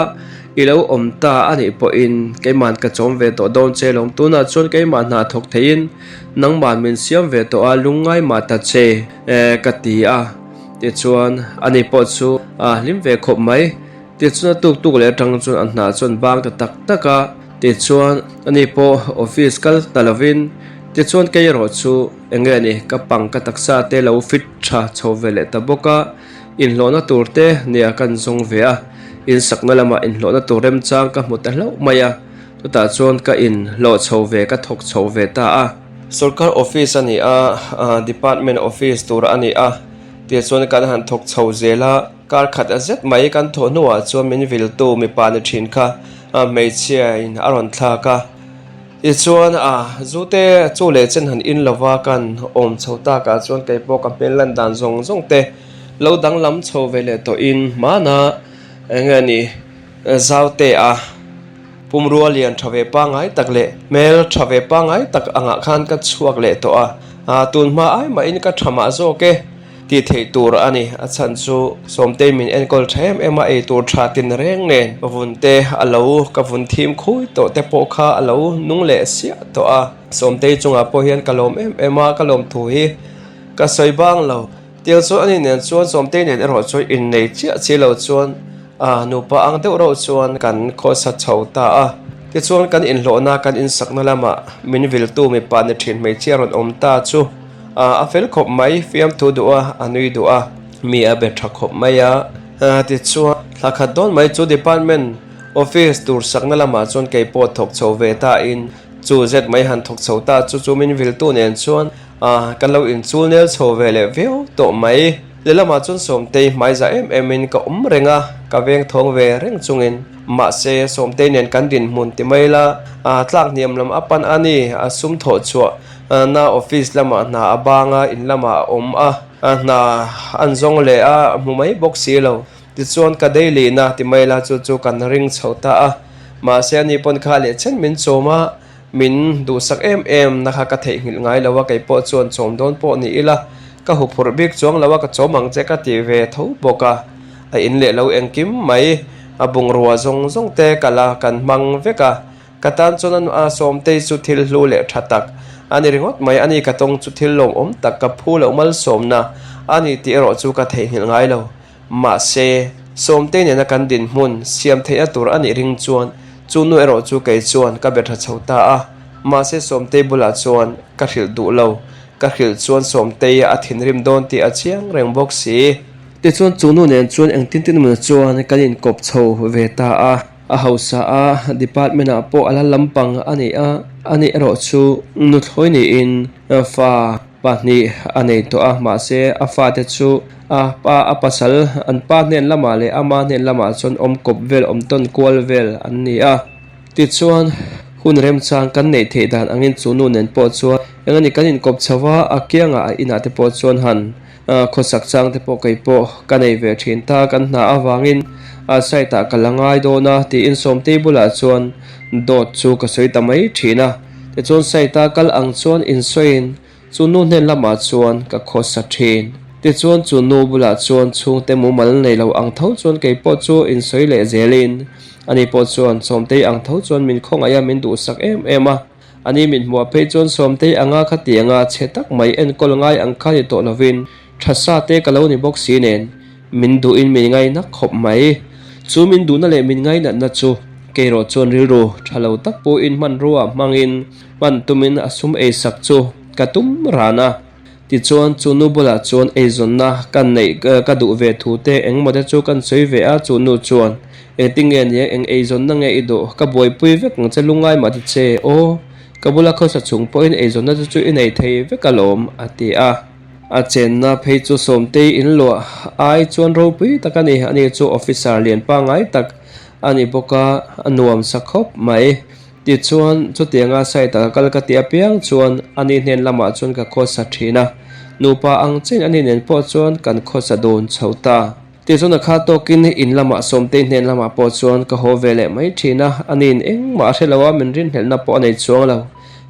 i lo awm ta a nih pawhin keima'n ka chawm ve tawh dawn che lawm, tunah chuan keimah hna thawk theiin nangma'n min siam ve tawh a, lungngai mah ta che ka ti a. Tichuan, ani pawh chu a hlim ve khawp mai. Tichuan a tuk tuk leh atang chuan a hna chuan bang ta tak tak a. Tichuan, ani pawh office kal ta lovin, tichuan kei erawh chu eng nge ni, ka pang ka taksa te lo fit tha chho ve leh ta bawk a, inhlawhna tur te nia kan zawng ve a, insakna lamah inhlawhna tur remchang ka hmu ta hlauh mai a, chutah chuan ka inhlawh chho ve, ka thawk chho ve ta a. Sorkar office a ni a, department office tur a ni a, tichuan kan han thawk chho zel a, kar khat a zet mai kan thawh hnuah chuan min viltu mipa ni thin kha hmeichhia in a rawn thlak a, tichuan a zu te chu leh chen han in lova kan awm chho takah chuan kei pawh ka hmel lan dan zawng zawng te lo danglam chho ve leh tawhin hmana eng nge ni zau te a. Pumrua lian tha ve pangngai tak leh hmel tha ve pangngai tak angah khan ka chhuak leh tawh a, aa tun hma ai mahin ka tha mah zawk e tih theih tur a ni. A chhan chu Sawmtei min enkawl tha em em a, ei tur tha tin reng nen vun te a lo ka vun thim khui tawh te pawh kha a lo nung leh siah tawh a. Sawmtei chungah pawh hian ka lawm em em a, ka lawm thu hi ka sawi bang lo. Tiang chuan ani nen chuan Sawmtei nen erawh chuan innei chiah chi lo chuan a nupa ang deuh reuh chuan kan khawsa chho ta a. Tichuan kan inhlawhna kan insakna lamah min viltu mipa ni thin hmeichhia rawn awm ta chu a fel khawp mai, fiamthu duh a, a nui duh a, mi a be tha khawp mai a. Tichuan thla khat dawn mai chu department office tur sakna lamah chuan kei pawh thawk chho ve ta in chu zet mai han thawk chho ta chu chu min viltu nen chuan A, kan lo inchul nel chho ve leh viau tawh mai. Lehlamah chuan Sawmtei hmaiza em emin ka awm reng a, ka veng thawng ve reng chungin. Mahse, Sawmtei nen kan dinhmun ti mai la, a tlak hniam lam a pan a ni, a sum thawh chhuah na office lamah hna a bang a, in lamah a awm a, hna an zawng leh a hmu mai bawk si lo. Tichuan ka daily na ti mai la chu chu kan ring chho ta a, mahse ani pawn kha leh chen min chawm a, Min duhsak em em na kha ka theihnghilh ngai lo a, kei pawh chuan chawm dawn pawh ni ila, ka huphurh bik chuang lo a, ka chawm ang che ka ti ve tho bawk a. A in leh lo engkim mai, a bungrua zawng zawng te ka la kan hmang vek a, ka tan chuan a Sawmtei chu thil hlu leh tha tak a ni ringawt mai, ani ka tawng chu thil lawmawm tak ka phu loh malsawmna a ni tih erawh chu ka theihnghilh ngai lo. Mahse, Sawmtei nena kan dinhmun siam theihna tur a nih ring chuan chu nu erawh chu kei chuan ka be tha chho ta a. Mahse, Sawmtei bulah chuan ka hrilh duh lo. Ka hrilh chuan Sawmtei a thinrim dawn tih a chiang reng bawk si. Tichuan chu nu nen chuan engtin tin emaw chuan kan inkawp chho ve ta a. A hausa a, department ah pawh a la lampang a ni a, ani erawh chu nuthlawi niin fa Pahnih a nei tawh a, mahse a fate chu a pa a pasal an pa hnen lamah leh ama hnen lamah chuan awm kawp vel awm tawn kual vel an ni a. Tichuan hun remchang kan neih theih dan angin chu nu nen pawh chuan eng a ni kan inkawp chho a, a kiangah a inah te pawh chuan han Khawsak chang te pawh kei pawh ka nei ve thin ta, kan hna avangin site ah ka la ngai dawn a tiin Sawmtei bulah chuan dawt chu ka sawi ta mai thin a. Tichuan site a kal ang chuan insawiin chu nu hnen lamah chuan ka khawsa thin. Tichuan chu nu bulah chuan chhungte mumal nei lo ang tho chuan kei pawh chu insawi leh zelin ani pawh chuan Sawmtei ang tho chuan min khawngaih a min duhsak em em a. Ani mit hmuah phei chuan Sawmtei anga khatianga chhe tak mai enkawl ngai ang kha ni tawh lovin tha sa te ka lo ni bawk si nen min duhin min ngaihnak khawp mai. Chu min duhna leh min ngainatna chu keirawh chuan rilru tha lo tak pawhin hmanrua hmangin hman tumin a sum eisak chu ka tum ran a. Tichuan, chu nu bulah chuan eizawnna ka neih ka duh ve thu te engmaw te chu kan sawi ve a, chu nu chuan, Engtin nge nia, eng eizawnna nge i duh? Ka buaipui vek ang che, lungngai mah ti che, aw, ka bula khawsa chung pawhin eizawnna te chu i nei thei vek alawm, a ti a. A chenna phei chu Sawmtei in luah ai chuan ropui tak a ni, ani chu officer lian pangngai tak a ni bawk a, a nuam sa khawp mai. Tichuan, chutianga site ah ka kal ka tih apiang chuan ani hnen lamah chuan ka khawsa thin a, nupa ang chiahin ani nen pawh chuan kan khawsa dun chho ta. Tichuan a kha tawkin in lamah Sawmtei hnen lamah pawh chuan ka haw ve leh mai thin a, aniin engmah a hre lo a, min rinhlelhna pawh a nei chuang lo.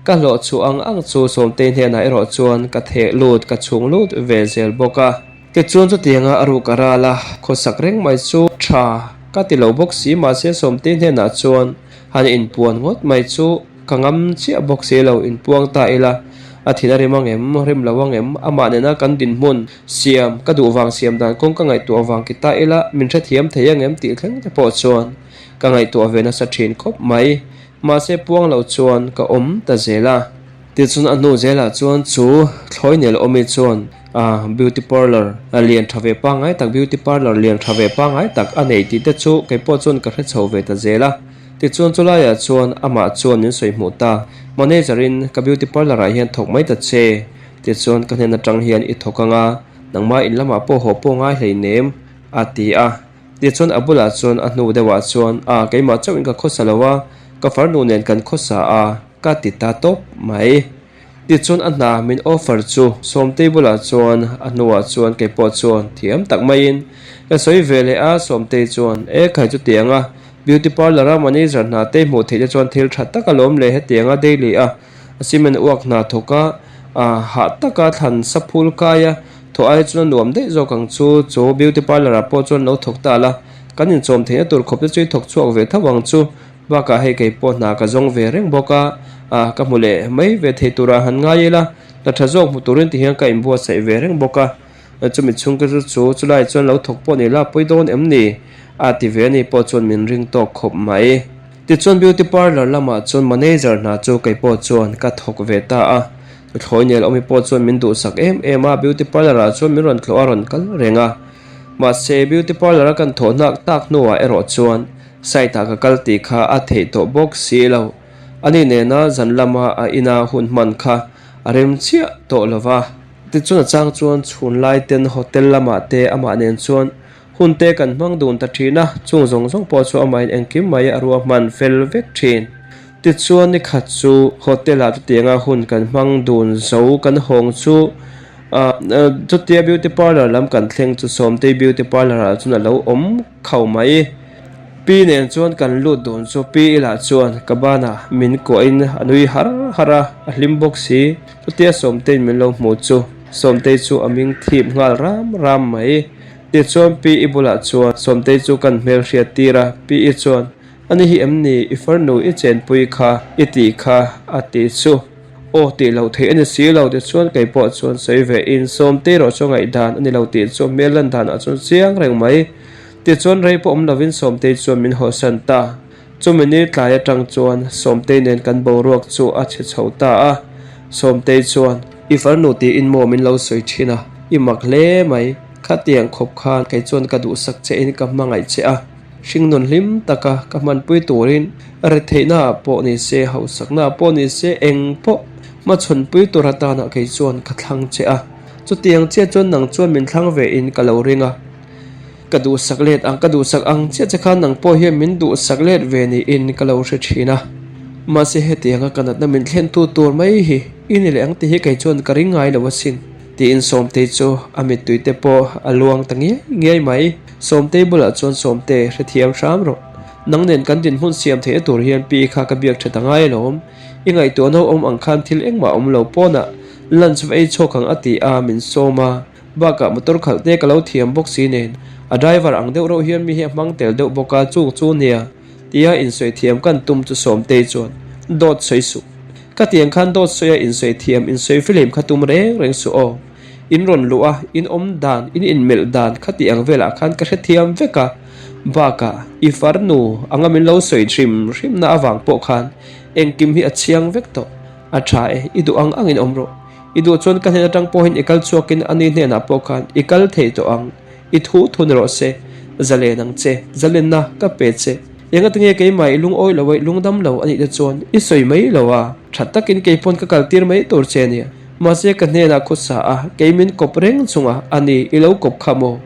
Ka hlawh chhuah ang ang chu Sawmtei hnenah erawh chuan ka theh lut, ka chhung lut ve zel bawk a. Tichuan chutianga a ruk a ral a, khawsak reng mai chu tha ka ti lo bawk si, mahse Sawmtei hnenah chuan Han inpuan ngawt mai chu ka ngam chiah bawk si lo, inpuang ta ila a thin a rim ang em, rim lo ang em, amah nena kan dinhmun siam ka duh vang siam dan kawng ka ngaihtuah vang ki ta ila min hrethiam thei ang em tih thleng te pawh chuan ka ngaihtuah ve nasa thin khawp mai, mahse puang lo chuan ka awm ta zel a. Tichuan a hnu zelah chuan chu thlawi nel awmi chuan beauty parlour lian tha ve pangngai tak beauty parlour lian tha ve pangngai tak a nei tih te chu kei pawh chuan ka hre chho ve ta zel a. Tichuan chulaiah chuan amah chuan min sawi hmuh ta, manager in ka beauty parlour ah hian thawk mai ta che, tichuan ka hnen atang hian i thawk anga nangmah in lamah pawh haw pawh ngai hleinem a ti a. Tichuan a bulah chuan a hnu deuhah chuan a keimah chauhin ka khawsa lo a, ka farnu nen kan khawsa a, ka ti ta tawp mai. Tichuan a hna min offer chu Sawmtei bulah chuan a hnuah chuan kei pawh chuan thiam tak maiin ka sawi ve leh a, Sawmtei chuan e khai chutiang a beauty parlour a manager hna te hmuh theih te chuan thil tha tak alawm le hetiang a daily a cement uak hna thawk a hah taka thlan sa phul kai a Thaw ai chuan a nuam daih zawk ang chu, chu beauty parlour ah pawh chuan lo thawk ta la, kan inchawm theihna tur khawp te chu i thawk chhuak ve tho ang chu, bakah hei kei pawh hna ka zawng ve reng bawk a, ah ka hmu leh mai ve thei turah han ngai ila, hna tha zawk hmu turin ti hian ka inbuatsaih ve reng bawk a, chumi chhungte chu chu chulai chuan lo thawk pawh ni la pawi dawn em ni? a ti ve a ni pawh chuan min ring tawk khawp mai. Tichuan beauty parlour lamah chuan manager hna chu kei pawh chuan ka thawk ve ta a. Thlawi nel awmi pawh chuan min duhsak em em a, beauty parlour ah chuan min rawn tlawh a rawn kal reng a. Mahse beauty parlour a kan thawh hnak tak hnuah erawh chuan site ah ka kal tih kha a theih tawh bawk si lo. Ani nena zan lama a ina hun hman kha a rem chiah tawh lo va. Tichuan a chang chuan chhun lai ten hotel lamah te amah nen chuan hun te kan hmang dun ta thin a, chung zawng zawng pawh chu amahin engkim mai a ruahman fel vek thin. Tichuan ni khat chu hotel ah chutianga hun kan hmang dun zo kan hawng chu ah chutia beauty parlour lam kan thleng chu Sawmtei beauty parlour ah chuan a lo awm khau mai. Pi nen chuan kan lut dun chu pi ilah chuan ka banah min kuahin a nui har har a, a hlim bawk si. Chutia Sawmteiin min lo hmuh chu Sawmtei chu a ming thip nghal ram ram mai. Tichuan pi i bulah chuan Sawmtei chu kan hmelhriat tir a, pi i chuan Ani hi em ni i farnu i chenpui kha i tih kha a ti chu. Aw tih loh theih a ni si lo tichuan kei pawh chuan sawi ve in Sawmte erawh chu ngaihdan a ni lo tih chu hmel lan danah chuan chiang reng mai. Tichuan rei pawh awm lovin Sawmtei chuan min hawsan ta. Chumi ni tlai atang chuan Sawmtei nen kan boruak chu a chhe chho ta a. Sawmtei chuan i farnu tiin maw min lo sawi thin a, i mak hle mai. Khatiang khawp khan kei chuan ka duhsak che in ka hmangaih che a. Hringnun hlim taka ka hmanpui turin retheihna ah pawh ni se, hausakna ah pawh ni se, eng pawh hmachhawnpui tur atana kei chuan ka thlang che a. Chutiang chiah chuan nang chuan min thlang ve in ka lo ring a. Ka duhsak let ang, ka duhsak ang chiah che khan nang pawh hian min duhsak let ve niin ka lo hre thin a. Mahse hetianga ka natna min thlentu tur mai hi i ni leh ang tih hi kei chuan ka ring ngai lo asin. Tiin Sawmtei chu a mittui te pawh a luang ta ngiai ngiai mai. Sawmtei bulah chuan Sawmte hrethiam hram rawh. Nang nen kan dinhmun siam theihna tur hian pi kha ka biak that a ngai alawm. I ngaihtuah no awm ang khan thil engmah awm lo pawnah lunch va ei chhuak ang a ti a, min sawm a. Bakah motor khalh te ka lo thiam bawk si nen a driver ang deuh reuh hian mi hi a hmang tel deuh bawk a, chung chu nia tia insawi thiam kan tum chu Sawmtei chuan dawt sawi suh. Ka tiang khan dawt sawi a insawi thiam insawi film kha tum reng reng suh aw. In rawn luh a, in awm dan, in inmelh dan kha tih ang velah khan ka hrethiam vek a. Bakah i farnu anga min lo sawi hrim hrimna avang pawh khan engkim hi a chiang vek tawh. A tha e, i duh ang angin awm rawh. I duh chuan ka hnen atang pawhin i kal chhuakin ani hnenah pawh khan i kal thei tawh ang. I thu thu ni rawh se, zalen ang che, zalenna ka pe che. Engatinge keimah i lungawi lo a, i lungdam lo a nih te chuan i sawi mai lo a, tha takin keipawn ka kaltir mai tur che nia. Mahse ka hnenah khawsa a, kei min kawp reng chunga a ni i lo kawp kha maw?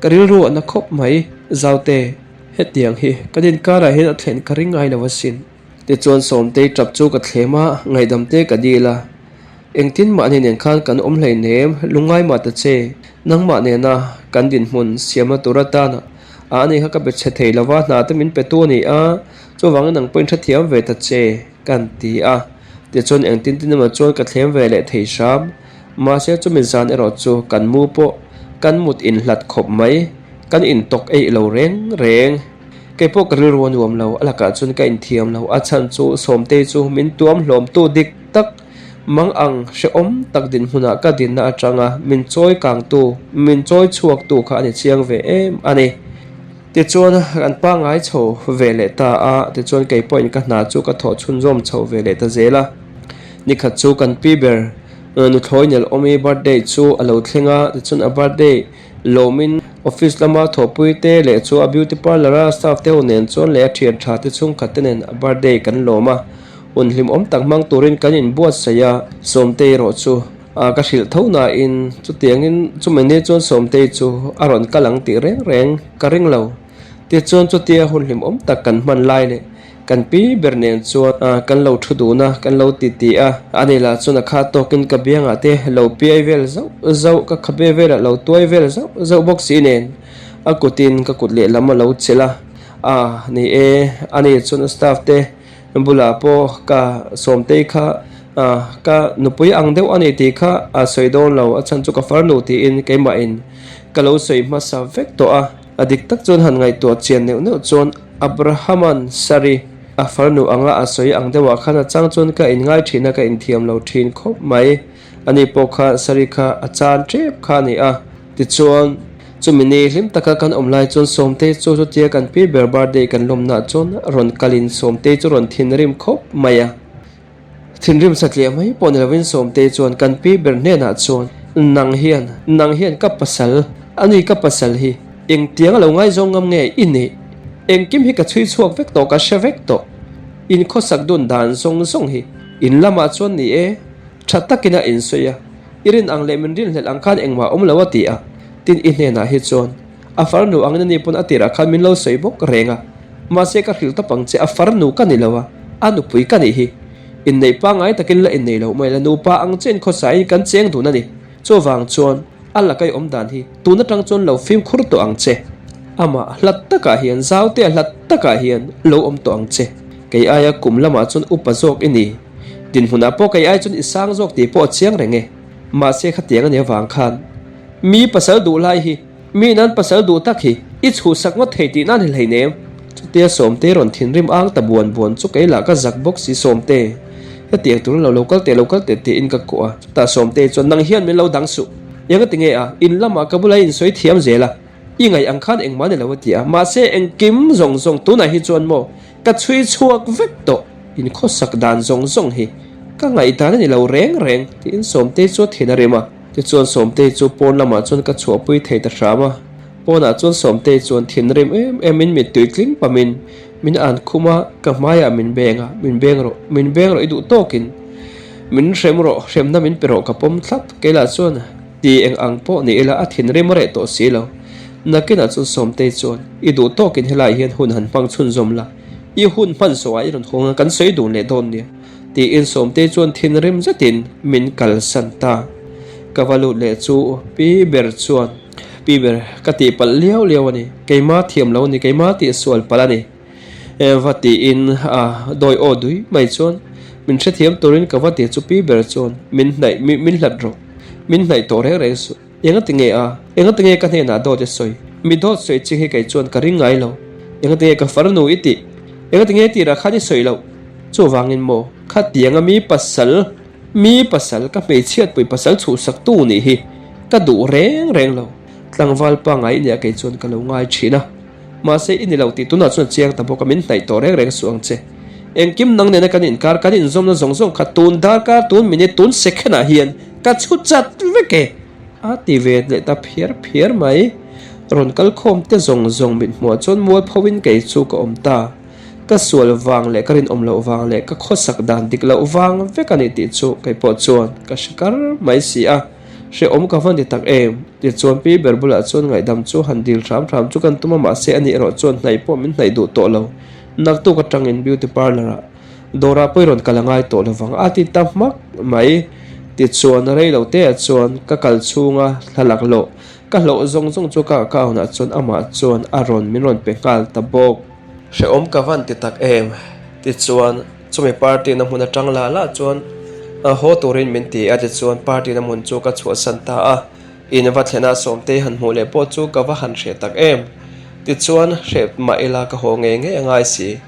Ka rilru a na khawp mai, Zaute, hetiang hi kan inkarah hian a thlen ka ring ngai lo asin. Tichuan Sawmtei tap chu ka thlem a, ngaihdam te ka dil a. Engtin mahni nen khan kan awm hleinem, lungngai mah ta che, nangmah nena kan dinhmun siamna tur atana a ani kha ka be chhe thei lova, hna te min pe tu a ni a, chuvangin nang pawhin hrethiam ve ta che, kan ti a. Tichuan engtin tin emaw chuan ka thlem ve leh thei hram. Mahse chumi zan erawh chu kan mu pawh kan mut inhlat khawp mai, kan intawk eih lo reng reng. Kei pawh ka rilru a nuam lo, a lakah chuan ka inthiam lo. A chhan chu Sawmtei chu min tuam hlawmtu dik tak, mang ang hrehawm tak dinhmunah ka dinna atanga min chawi kangtu, min chawi chhuaktu kha a ni chiang ve em a ni. Tichuan kan pangngai chho ve leh ta a, tichuan kei pawhin ka hna chu ka thawh chhunzawm chho ve leh ta zel a. Nikhat chu kan pi ber nuthlawi Nelawmi birthday chu a lo thleng a, tichuan a birthday Lawmin office lama thawhpui te leh chu a beauty parlour a staff te ho nen chuan leh a thian tha te chhungkhat te nen a birthday kan lawm a, hun hlimawm tak hmang turin kan inbuatsaih a, Sawmtei erawh chu a ka hrilh tho nain chutiangin chumi ni chuan Sawmtei chu a rawn kal ang tih reng reng ka ring lo. Tichuan chutia hun hlimawm tak kan hman lai leh Kan pi ber nen chuan kan lo thu dun a, kan lo ti ti a. Ani lah chuan a kha tawkin ka biangah te lo piai vel zauh zauh, ka khabe velah lo tuai vel zauh zauh bawk si nen a kutin ka kut lehlam a lo chelh a. A ni e, ani chuan a staff te bulah pawh ka Sawmtei kha ka nupui ang deuh a ni tih kha a sawi dawn lo, a chhan chu ka farnu tiin keimahin ka lo sawi hmasa vek tawh a. A dik tak chuan han ngaihtuah chian neuh neuh chuan Abrahama'n Sari a farnu anga a sawi ang deuhah khan a chang chuan ka inngai thin a, ka inthiam lo thin khawp mai. Ani pawh kha Sari kha a chan tep kha a ni a. Tichuan, chumi ni hlim taka kan awm lai chuan Sawmtei chu chutia kan pi ber birthday kan lawmnaah chuan rawn kalin Sawmtei chu rawn thinrim khawp mai a. Thinrim satliah mai pawh ni lovin Sawmtei chuan kan pi ber hnenah chuan, Nang hian, nang hian ka pasal, ani ka pasal hi engtiang a lo ngaizawng ngam nge i nih? Engkim hi ka chhui chhuak vek tawh, ka hre vek tawh. In khawsak dun dan zawng zawng hi in lamah chuan ni e, tha takin a insawi a, i rin ang leh min rinhlelh ang khan engmah a awm lo a ti a, tin i hnenah hi chuan a farnu angin ani pawn a tirah khan min lo sawi bawk reng a. Mahse ka hrilh tawp ang che, a farnu ka ni lo a, a nupui ka nih hi. Inneih pangngai takin la innei lo mai la, nupa ang che in khawsaiin kan cheng dun a ni. Chuvang chuan a lakai awm dan hi tun atang chuan lo fimkhur tawh ang che. Amah hlat takah hian, zautea hlat takah hian lo awm tawh ang che. Kei aia kum lamah chuan upa zawk i ni. Dinhmunah pawh kei ai chuan i sang zawk tih pawh a chiang reng e. Mahse khatiang a nih avang khan mi pasal duh lai hi Mi nan pasal duh tak hi i chhuhsak ngawt thei tih nan hi hleinem. Chutia Sawmte rawn thinrim ang ta buan buan chu kei lah ka zak bawk si Sawmte. Hetiang turin lo lo kal teh lo kal teh tiin ka kuah a. Chutah Sawmte chuan nang hian min lo dang suh. Eng a ti nge a, in lamah ka bula in sawi thiam zel a. I ngaih ang khan engmah ni lo a ti a. Mahse engkim zawng zawng tunah hi chuan maw ka chhui chhuak vek tawh. In khawsak dan zawng zawng hi ka ngaihdan a ni lo reng reng tiin Sawmte chu a thin a rim a. Tichuan Sawmtei chu pawn lamah chuan ka chhuahpui thei ta hram a, pawnah chuan Sawmtei chuan thinrim em emin mittui tling pamin min an khum a, ka hmaiah min beng a, min beng rawh, min beng rawh i duh tawkin min hrem rawh, hremna min pe rawh ka pawm thlap, keilah chuan ti eng ang pawh ni ila a thinrim a reh tawh si lo. Nakinah chuan Sawmtei chuan i duh tawkin helaiah hian hun han hmang chhunzawm la, i hun hman sawhah i rawn hawng a, kan sawi dun leh dawn nia. Tiin Sawmtei chuan thinrim zetin min kalsan ta. Ka va lut leh chu pi ber chuan, Pi ber, ka tih palh liau liau a ni. Keima thiam lo a ni, keima tih sual palh a ni. Va tiin a dawi aw dui mai chuan min hrethiam turin ka va ti chu pi ber chuan min hnaih min hlat rawh, min hnaih tawh reng reng suh. Engati nge a? Engati nge ka hnenah dawt i sawi? Mi dawt sawi ching hi kei chuan ka ring ngai lo. Engati nge ka farnu i tih? Engati nge tirah khan i sawi loh? Chuvangin maw, khatianga mi pasal, mi pasal, ka hmeichhiatpui pasal chhuhsaktu nih hi ka duh reng reng lo. Tlangval pangngai i nia kei chuan ka lo ngai thin a. Mahse i ni lo tih tunah chuan chiang ta bawk a, min hnaih tawh reng reng suh ang che. Engkim nang nena kan inkar, kan inzawmna zawng zawng kha tun darkar, tun minute, tun second ah hian ka chhu chat vek e! A ti ve leh ta phiar phiar mai. Rawn kal khawm te zawng zawng mit hmuah chuan mualpho in kei chu ka awm ta. Ka sual vang leh ka rinawm loh vang leh ka khawsak dan dik loh vang vek a ni tih chu kei pawh chuan ka hre kar mai si a. Hrehawm ka va ni tak em? Tichuan pi ber bulah chuan ngaihdam chu han dil hram hram chu kan tum a mahse ani erawh chuan hnaih pawh min hnaih duh tawh lo. Naktuk atangin beauty parlour ah dawrah pawh i rawn kal a ngai tawh lovang a ti ta hmak mai. Tichuan rei lo te ah chuan ka kal chhunga thlalak hlawh ka hlawh zawng zawng chu ka account ah chuan amah chuan a rawn min rawn pe nghal ta bawk. Hrehawm ka van ti tak em? Tichuan chumi party na hmun atang lah lah chuan haw turin min ti a, tichuan party na hmun chu ka chhuahsan ta a, in va thlen a Sawmtei han hmuh leh pawh chu ka va han hreh tak em? Tichuan hreh mah ila ka haw ngei ngei a ngai si.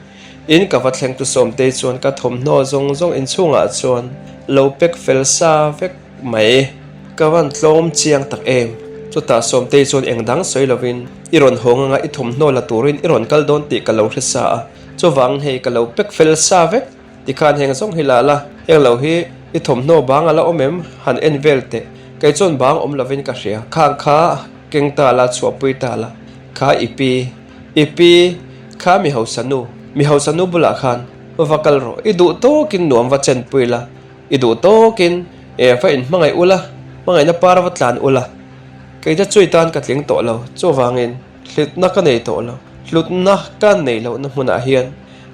In ka va thleng tu Sawmtei chuan ka thawmhnaw zawng zawng inchhungah chuan lo pack fel sa vek mai. Ka van tlawm chiang tak em? Chutah Sawmtei chuan eng dang sawi lovin, I rawn haw ngang a, i thawmhnaw la turin i rawn kal dawn tih ka lo hre sa a. Chuvang hei ka lo pack fel sa vek tikhan heng zawng hi la la, heng lo hi i thawmhnaw bang a la awm em? Han en vel teh. Kei chuan bang awm lovin ka hria. Khang kha keng ta la, chhuahpui ta la. Kha i pi, i pi kha mi hausa nu, mi hausa nu bulah khan va kal rawh. I duh tawkin nuam va chenpui la. I duh tawkin e va in hmangaih ula, hmangaihna par va tlan ula, kei te chui tan ka tling tawh lo, chuvangin hlutna ka nei tawh lo, hlutna ka nei lohna hmunah hian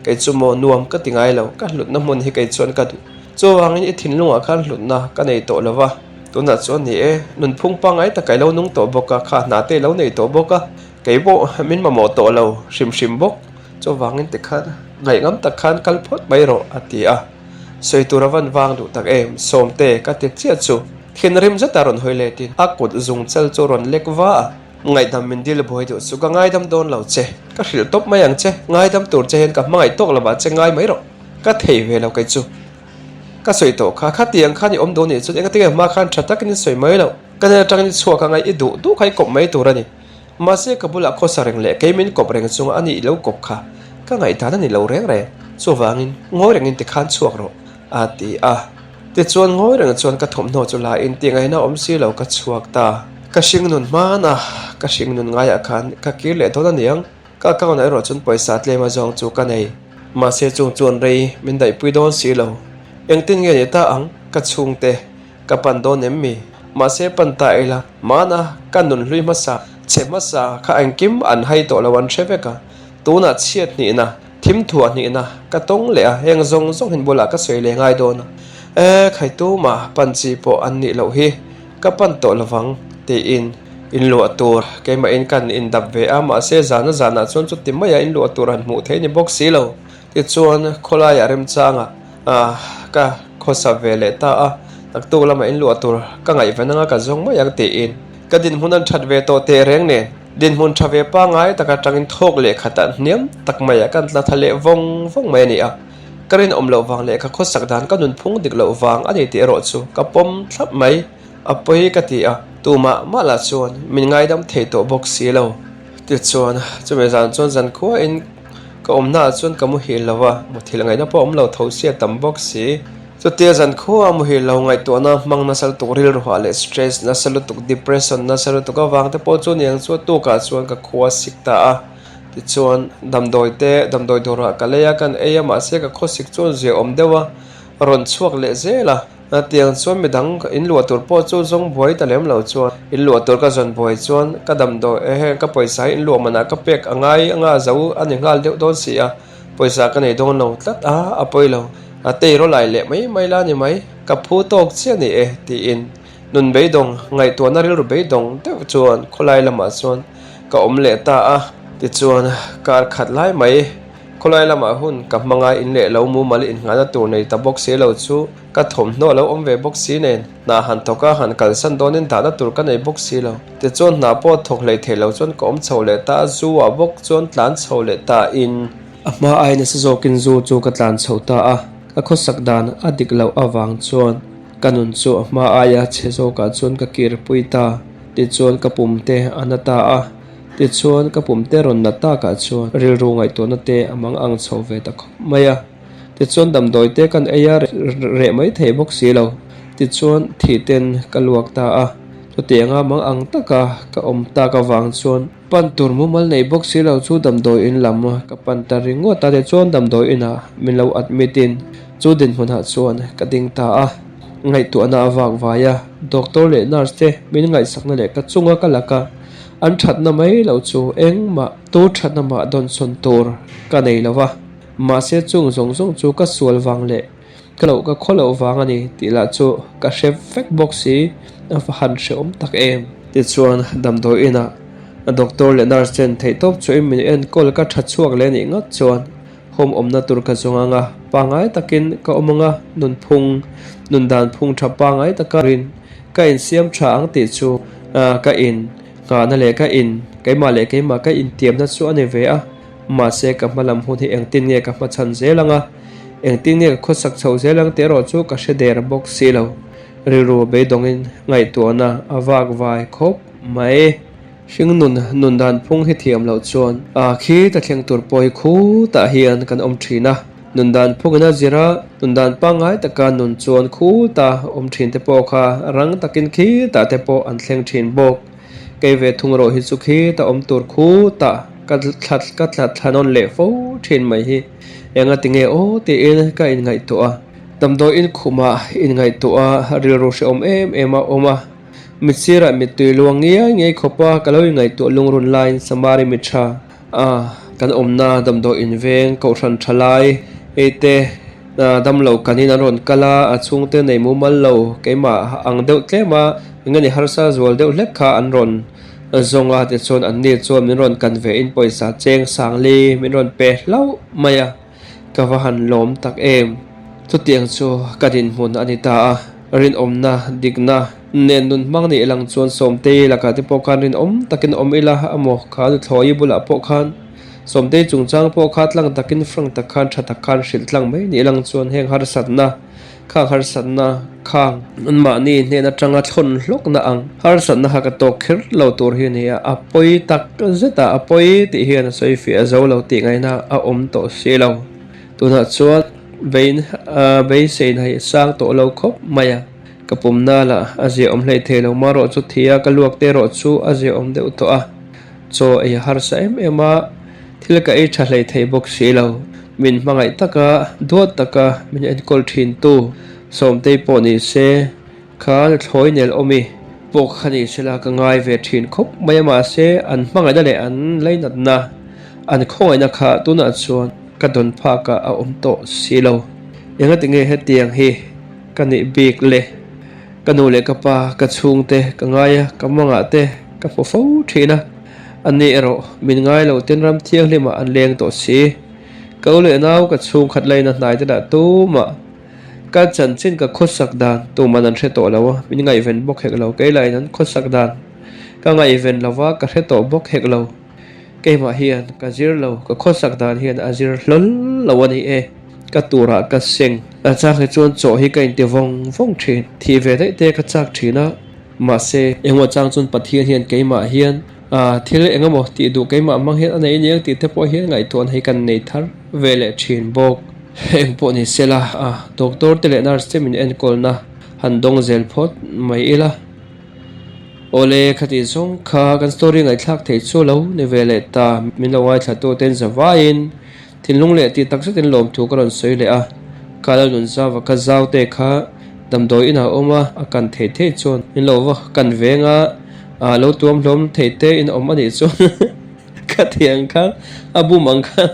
kei chu maw nuam ka ti ngai lo, ka hlutna hmun hi kei chuan ka duh, chuvangin i thinlungah khan hlutna ka nei tawh lo va, tunah chuan ni e, nunphung pangngai taka i lo nung tawh bawk a, kha hna te i lo nei tawh bawk a, kei pawh min mamawh tawh lo hrim hrim bawk, chuvangin tikhan ngaihngam tak khan kal phawt mai rawh a ti a. Sawi tur a van vang duh tak em? Sawmte, ka ti chiah chu. Thinrim zeta rawn hawi letin a kut zung chal chu rawn lek va a. Ngaihdam min dil buai duh chu ka ngaidam dawn lo che. Ka hrilh tawp mai ang che. Ngaidam tur che hian ka hmangaih tawk lovah che ngai mai rawh. Ka thei ve lo kei chu. Ka sawi tawh kha. Khatiang khan i awm duh nih chuan engatinge hma khan tha takin i sawi mai loh. Ka hnen atangin i chhuak anga i duh duh kha i kawp mai tur a ni. Mahse ka bulah khawsa reng leh kei min kawp reng chunga a nih lo kawp kha ka ngaihdan a ni lo reng reng. Chuvangin ngawi rengin tikhan chhuak rawh a ti a. Tichuan ngawi reng chuan ka thawmhnaw chu la in tih ngaihna awm si lo ka chhuak ta. Ka hringnun hmana ka hringnun ngaiah khan ka kir leh dawn a niang. Ka account ah erawh chuan pawisa tlem a zawng chu ka nei. Mahse chung chuan rei min daihpui dawn si lo. Engtin nge ni ta ang ka chhungte Ka pan dawn em mi? Mahse pan ta ila, mana ka nun hlui hmasa, chhe hmasa kha engkim an hai tawh lo an hre vek a. Tunah chhiat hnihna, thim thuah hnihna ka tawng leh a, heng zawng zawng hin bulah ka sawi leh ngai dawn a. E, khai tuma pan chi pawh an nih loh hi, ka pan tawh lovang, tiin inluah tur keimahin kan indap ve a, mahse zana zanah chuan chuti maia inluah tur han hmuh theih ni bawk si lo. Tichuan khawlaiah remchangah ka khawsa ve leh ta a, naktuk lamah inluah tur ka ngaihven anga ka zawng mai ang tiin ka dinhmun an that ve tawh teh reng nen dinhmun tha ve pangngai taka tangin thawk leh khatah hniam tak maiah kan tla tha leh vawng vawng mai a ni a. Ka rinawm loh vang leh ka khawsak dan ka nunphung dik loh vang a ni tih erawh chu ka pawm thlap mai a pawi ka ti a, tumah mah lah chuan min ngaidam thei tawh bawk si lo. Tichuan chumi zan chuan zankhuain Ka awmnaah chuan ka muhil lo a, muthilh ngaihna pawh a awm lo tho si a tam bawk si. Chutia zan khua a muhil lo ngaihtuahna hmang nasa lutuk rilruah leh stress nasa lutuk depression nasa lutuk avang te pawh chu niang chu a tukah chuan ka khua sik ta a. Tichuan damdawi te damdawi dawrah ka lei a kan ei a mahse ka khawsik chuan zia awm deuh a rawn chhuak leh zel a. Tiang chuan midang inluah tur pawh chu zawng buai ta lem lo chuan inluah tur ka zawn buai chuan ka damdawi eh heng ka pawisa hi inluah manah ka pek a ngai anga zo a ni nghal deuh dawn si a, pawisa ka nei dawn lo tlat a, a pawi lo a tei rawlai leh mai mai la ni mai ka phu tawk chiah ni e tiin. Nun beidawng, ngaihtuahna rilru beidawng deuh chuan khawlai lamah chuan ka awm leh ta a. Tichuan, kar khat lai mai khawlai lamah hun ka hmang a, in leh lo mumal innghahna tur nei ta bawk si lo chu ka thawmhnaw a lo awm ve bawk si nen, hna han thawk a, han kalsan dawnin dahna tur ka nei bawk si lo. Tichuan hna pawh thawk hlei thei lo chuan ka awm chho leh ta a, zu ah bawk chuan tlan chho leh ta in. A hma ai nasa zawkin zu chu ka tlan chho ta a, ka khawsak dan a dik loh avang chuan ka nun chu a hma aia chhe zawkah chuan ka kir pui ta. Tichuan ka pum te a na ta a, tichuan ka pum te rawn na takah chuan rilru ngaihtuahna te a mang ang chho ve ta khawp mai a. Tichuan damdawi te kan ei a reh mai thei bawk si lo. Tichuan thih ten ka luak ta a, chutianga mang ang taka ka awm tak avang chuan pan tur mumal nei bawk si lo chu damdawi in lam ka pan ta ringawt a. Tichuan damdawi inah min lo admit in chu dinhmunah chuan ka ding ta a, ngaihtuahna a vak vai a, doctor leh nurse te min ngaihsakna leh ka chunga ka laka an thatna mai lo chu engmah tu thatna mah dawnsawn tur ka nei lo va. Mahse chung zawng zawng chu ka sual vang leh ka loh ka khaw loh vang a ni tih lah chu ka hre vek bawk si, a va han hrehawm tak em. Tichuan damdawi inah doctor leh nurse ten theihtawp chuahin min enkawl ka tha chhuak leh anih ngat chuan home awmna tur ka zawng anga pangngai takin ka awm anga nunphung nun dan phung tha pangngai taka rin ka insiam tha ang tih chu ka in nghahna leh ka in keimah leh keimah ka intiamna chu a ni ve a. Mahse ka hma lam hun hi engtin nge ka hmachhan zel ang a, engtin nge ka khawsak chhoh zel ang tih erawh chu ka hre der bawk si lo. Rilru beidawngin ngaihtuahna a vak vai khawp mai. Hringnun nun dan phung hi thiam loh chuan a khi ta thleng tur pawh hi khutah hian kan awm thin a. Nun dan phungin a zir a, nun dan pangngai taka nun chuan khuta awm thin te pawh kha rang takin khitah te pawh an thleng thin bawk. Kei ve thung erawh hi chu khi ta awm tur khu tah ka thla ka thla thla nawn leh fo thin mai hi enga tinge aw tiin ka inngaihtuah a, damdawi inkhumah inngaihtuah a rilru hrehawm em em a awm a, mit sirah mittui luang ngiai ngiai khawp a ka lo inngaihtuah lungrun laiin Samari mi tha a kan awmna damdawi inveng kohhran tha lai ei te Damlo kanin an rawn kal a, a chhungte nei mumal lo, keimah ang deuh tlem a, eng nge ni harsa zual deuh hlek kha an rawn zawng a, tichuan an ni chuan min rawn kan ve in pawisa cheng sang li min rawn pe hlauh mai a, ka va han lawm tak em. Chutiang chu ka dinhmun a ni ta a, rinawmna, dikna nen nun hmang nih lang chuan Sawmtei lakah te pawh khan rinawm takin awm ila amaw kha nuthlawi bulah pawh khan Sawmtei chungchang pawh kha tlang takin frank tak khan tha tak khan hrilh tlang mai ni lang chuan heng harsatna khang harsatna khang anmahni hnen atanga thlawn hlawkna ang harsatna kha ka tawk kher lo tur hi a ni a, a pawi tak zet a, a pawi tih hian a sawi fiah zo lo tih ngaihna a awm tawh si lo. Tunah chuan bein beiseina hi a sang tawh lo khawp mai a, ka pumna lah a ziaawm hleithei lo marawh chu thi a, ka luak te erawh chu a ziaawm deuh tawh a. Chaw ei a harsa em em a, thil ka ei tha hlei thei bawk si lo. Min hmangaih taka, duat taka min enkawl thin tu Sawmtei pawh ni se, kha thlawi nel awmi pawh kha ni se la ka ngai ve thin khawp mai a mahse an hmangaihna leh an lainatna, an khawngaihna kha tunah chuan ka dawn phakah a awm tawh si lo. Engati nge hetiang hi ka nih bik le? Ka nu leh ka pa, ka chhungte ka ngai a, ka mangah te ka hmu fo thin a. Anni erawh min ngai lo ten ram thianghlimah an leng tawh si. Ka u leh nau ka chhungkhat laina hnai te lah tumah ka chanchin ka khawsak dan tuman an hre tawh lo a, min ngaihven bawk hek lo. Kei lahin an khawsak dan ka ngaihven lo va, ka hre tawh bawk hek lo. Keimah hian ka zir lo, ka khawsak dan hian a zir hlawl lo a ni e. Ka turah ka seng. A chak hi chuan chaw hi ka inti vawng vawng thin. Thih ve daih te ka chak thin a. Mahse, engemaw chang chuan Pathian hian keimah hian thil engemaw tih duh keimah hmang hian a nei aniang tih te pawh hian ngaihtuahna hi kan nei thar ve leh thin bawk. Eng pawh ni sela, doctor te leh nurse te min enkawlna han dawng zel phawt mai ila. Awle, khati zawng kha kan story ngaihthlak theih chu lo ni ve leh ta. Min lo ngaithla tu ten zavaiin thinlung leh tih tak zetin lawmthu ka rawn sawi leh a. Ka lo nun zau a, ka zau te kha damdawi inah a awm a, a kan theih theih chuan min lo va kan veng a, ah lo tuam hlawm theih te in awm a nih chuan ka thiang kha a bum ang kha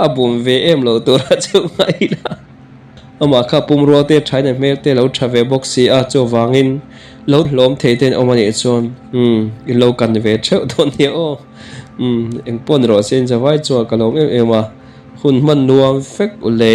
a bum ve em lo tura chu ngaih la. Amah kha pumrua te thain a hmel te lo tha ve bawk si a, chuvangin lo hlawm thei ten awm a nih chuan umm i lo kan ve theuh dawn nia aw. Umm engpawh ni rawh se in zavai chuan ka lawm em em a, hun hman nuam vek u le.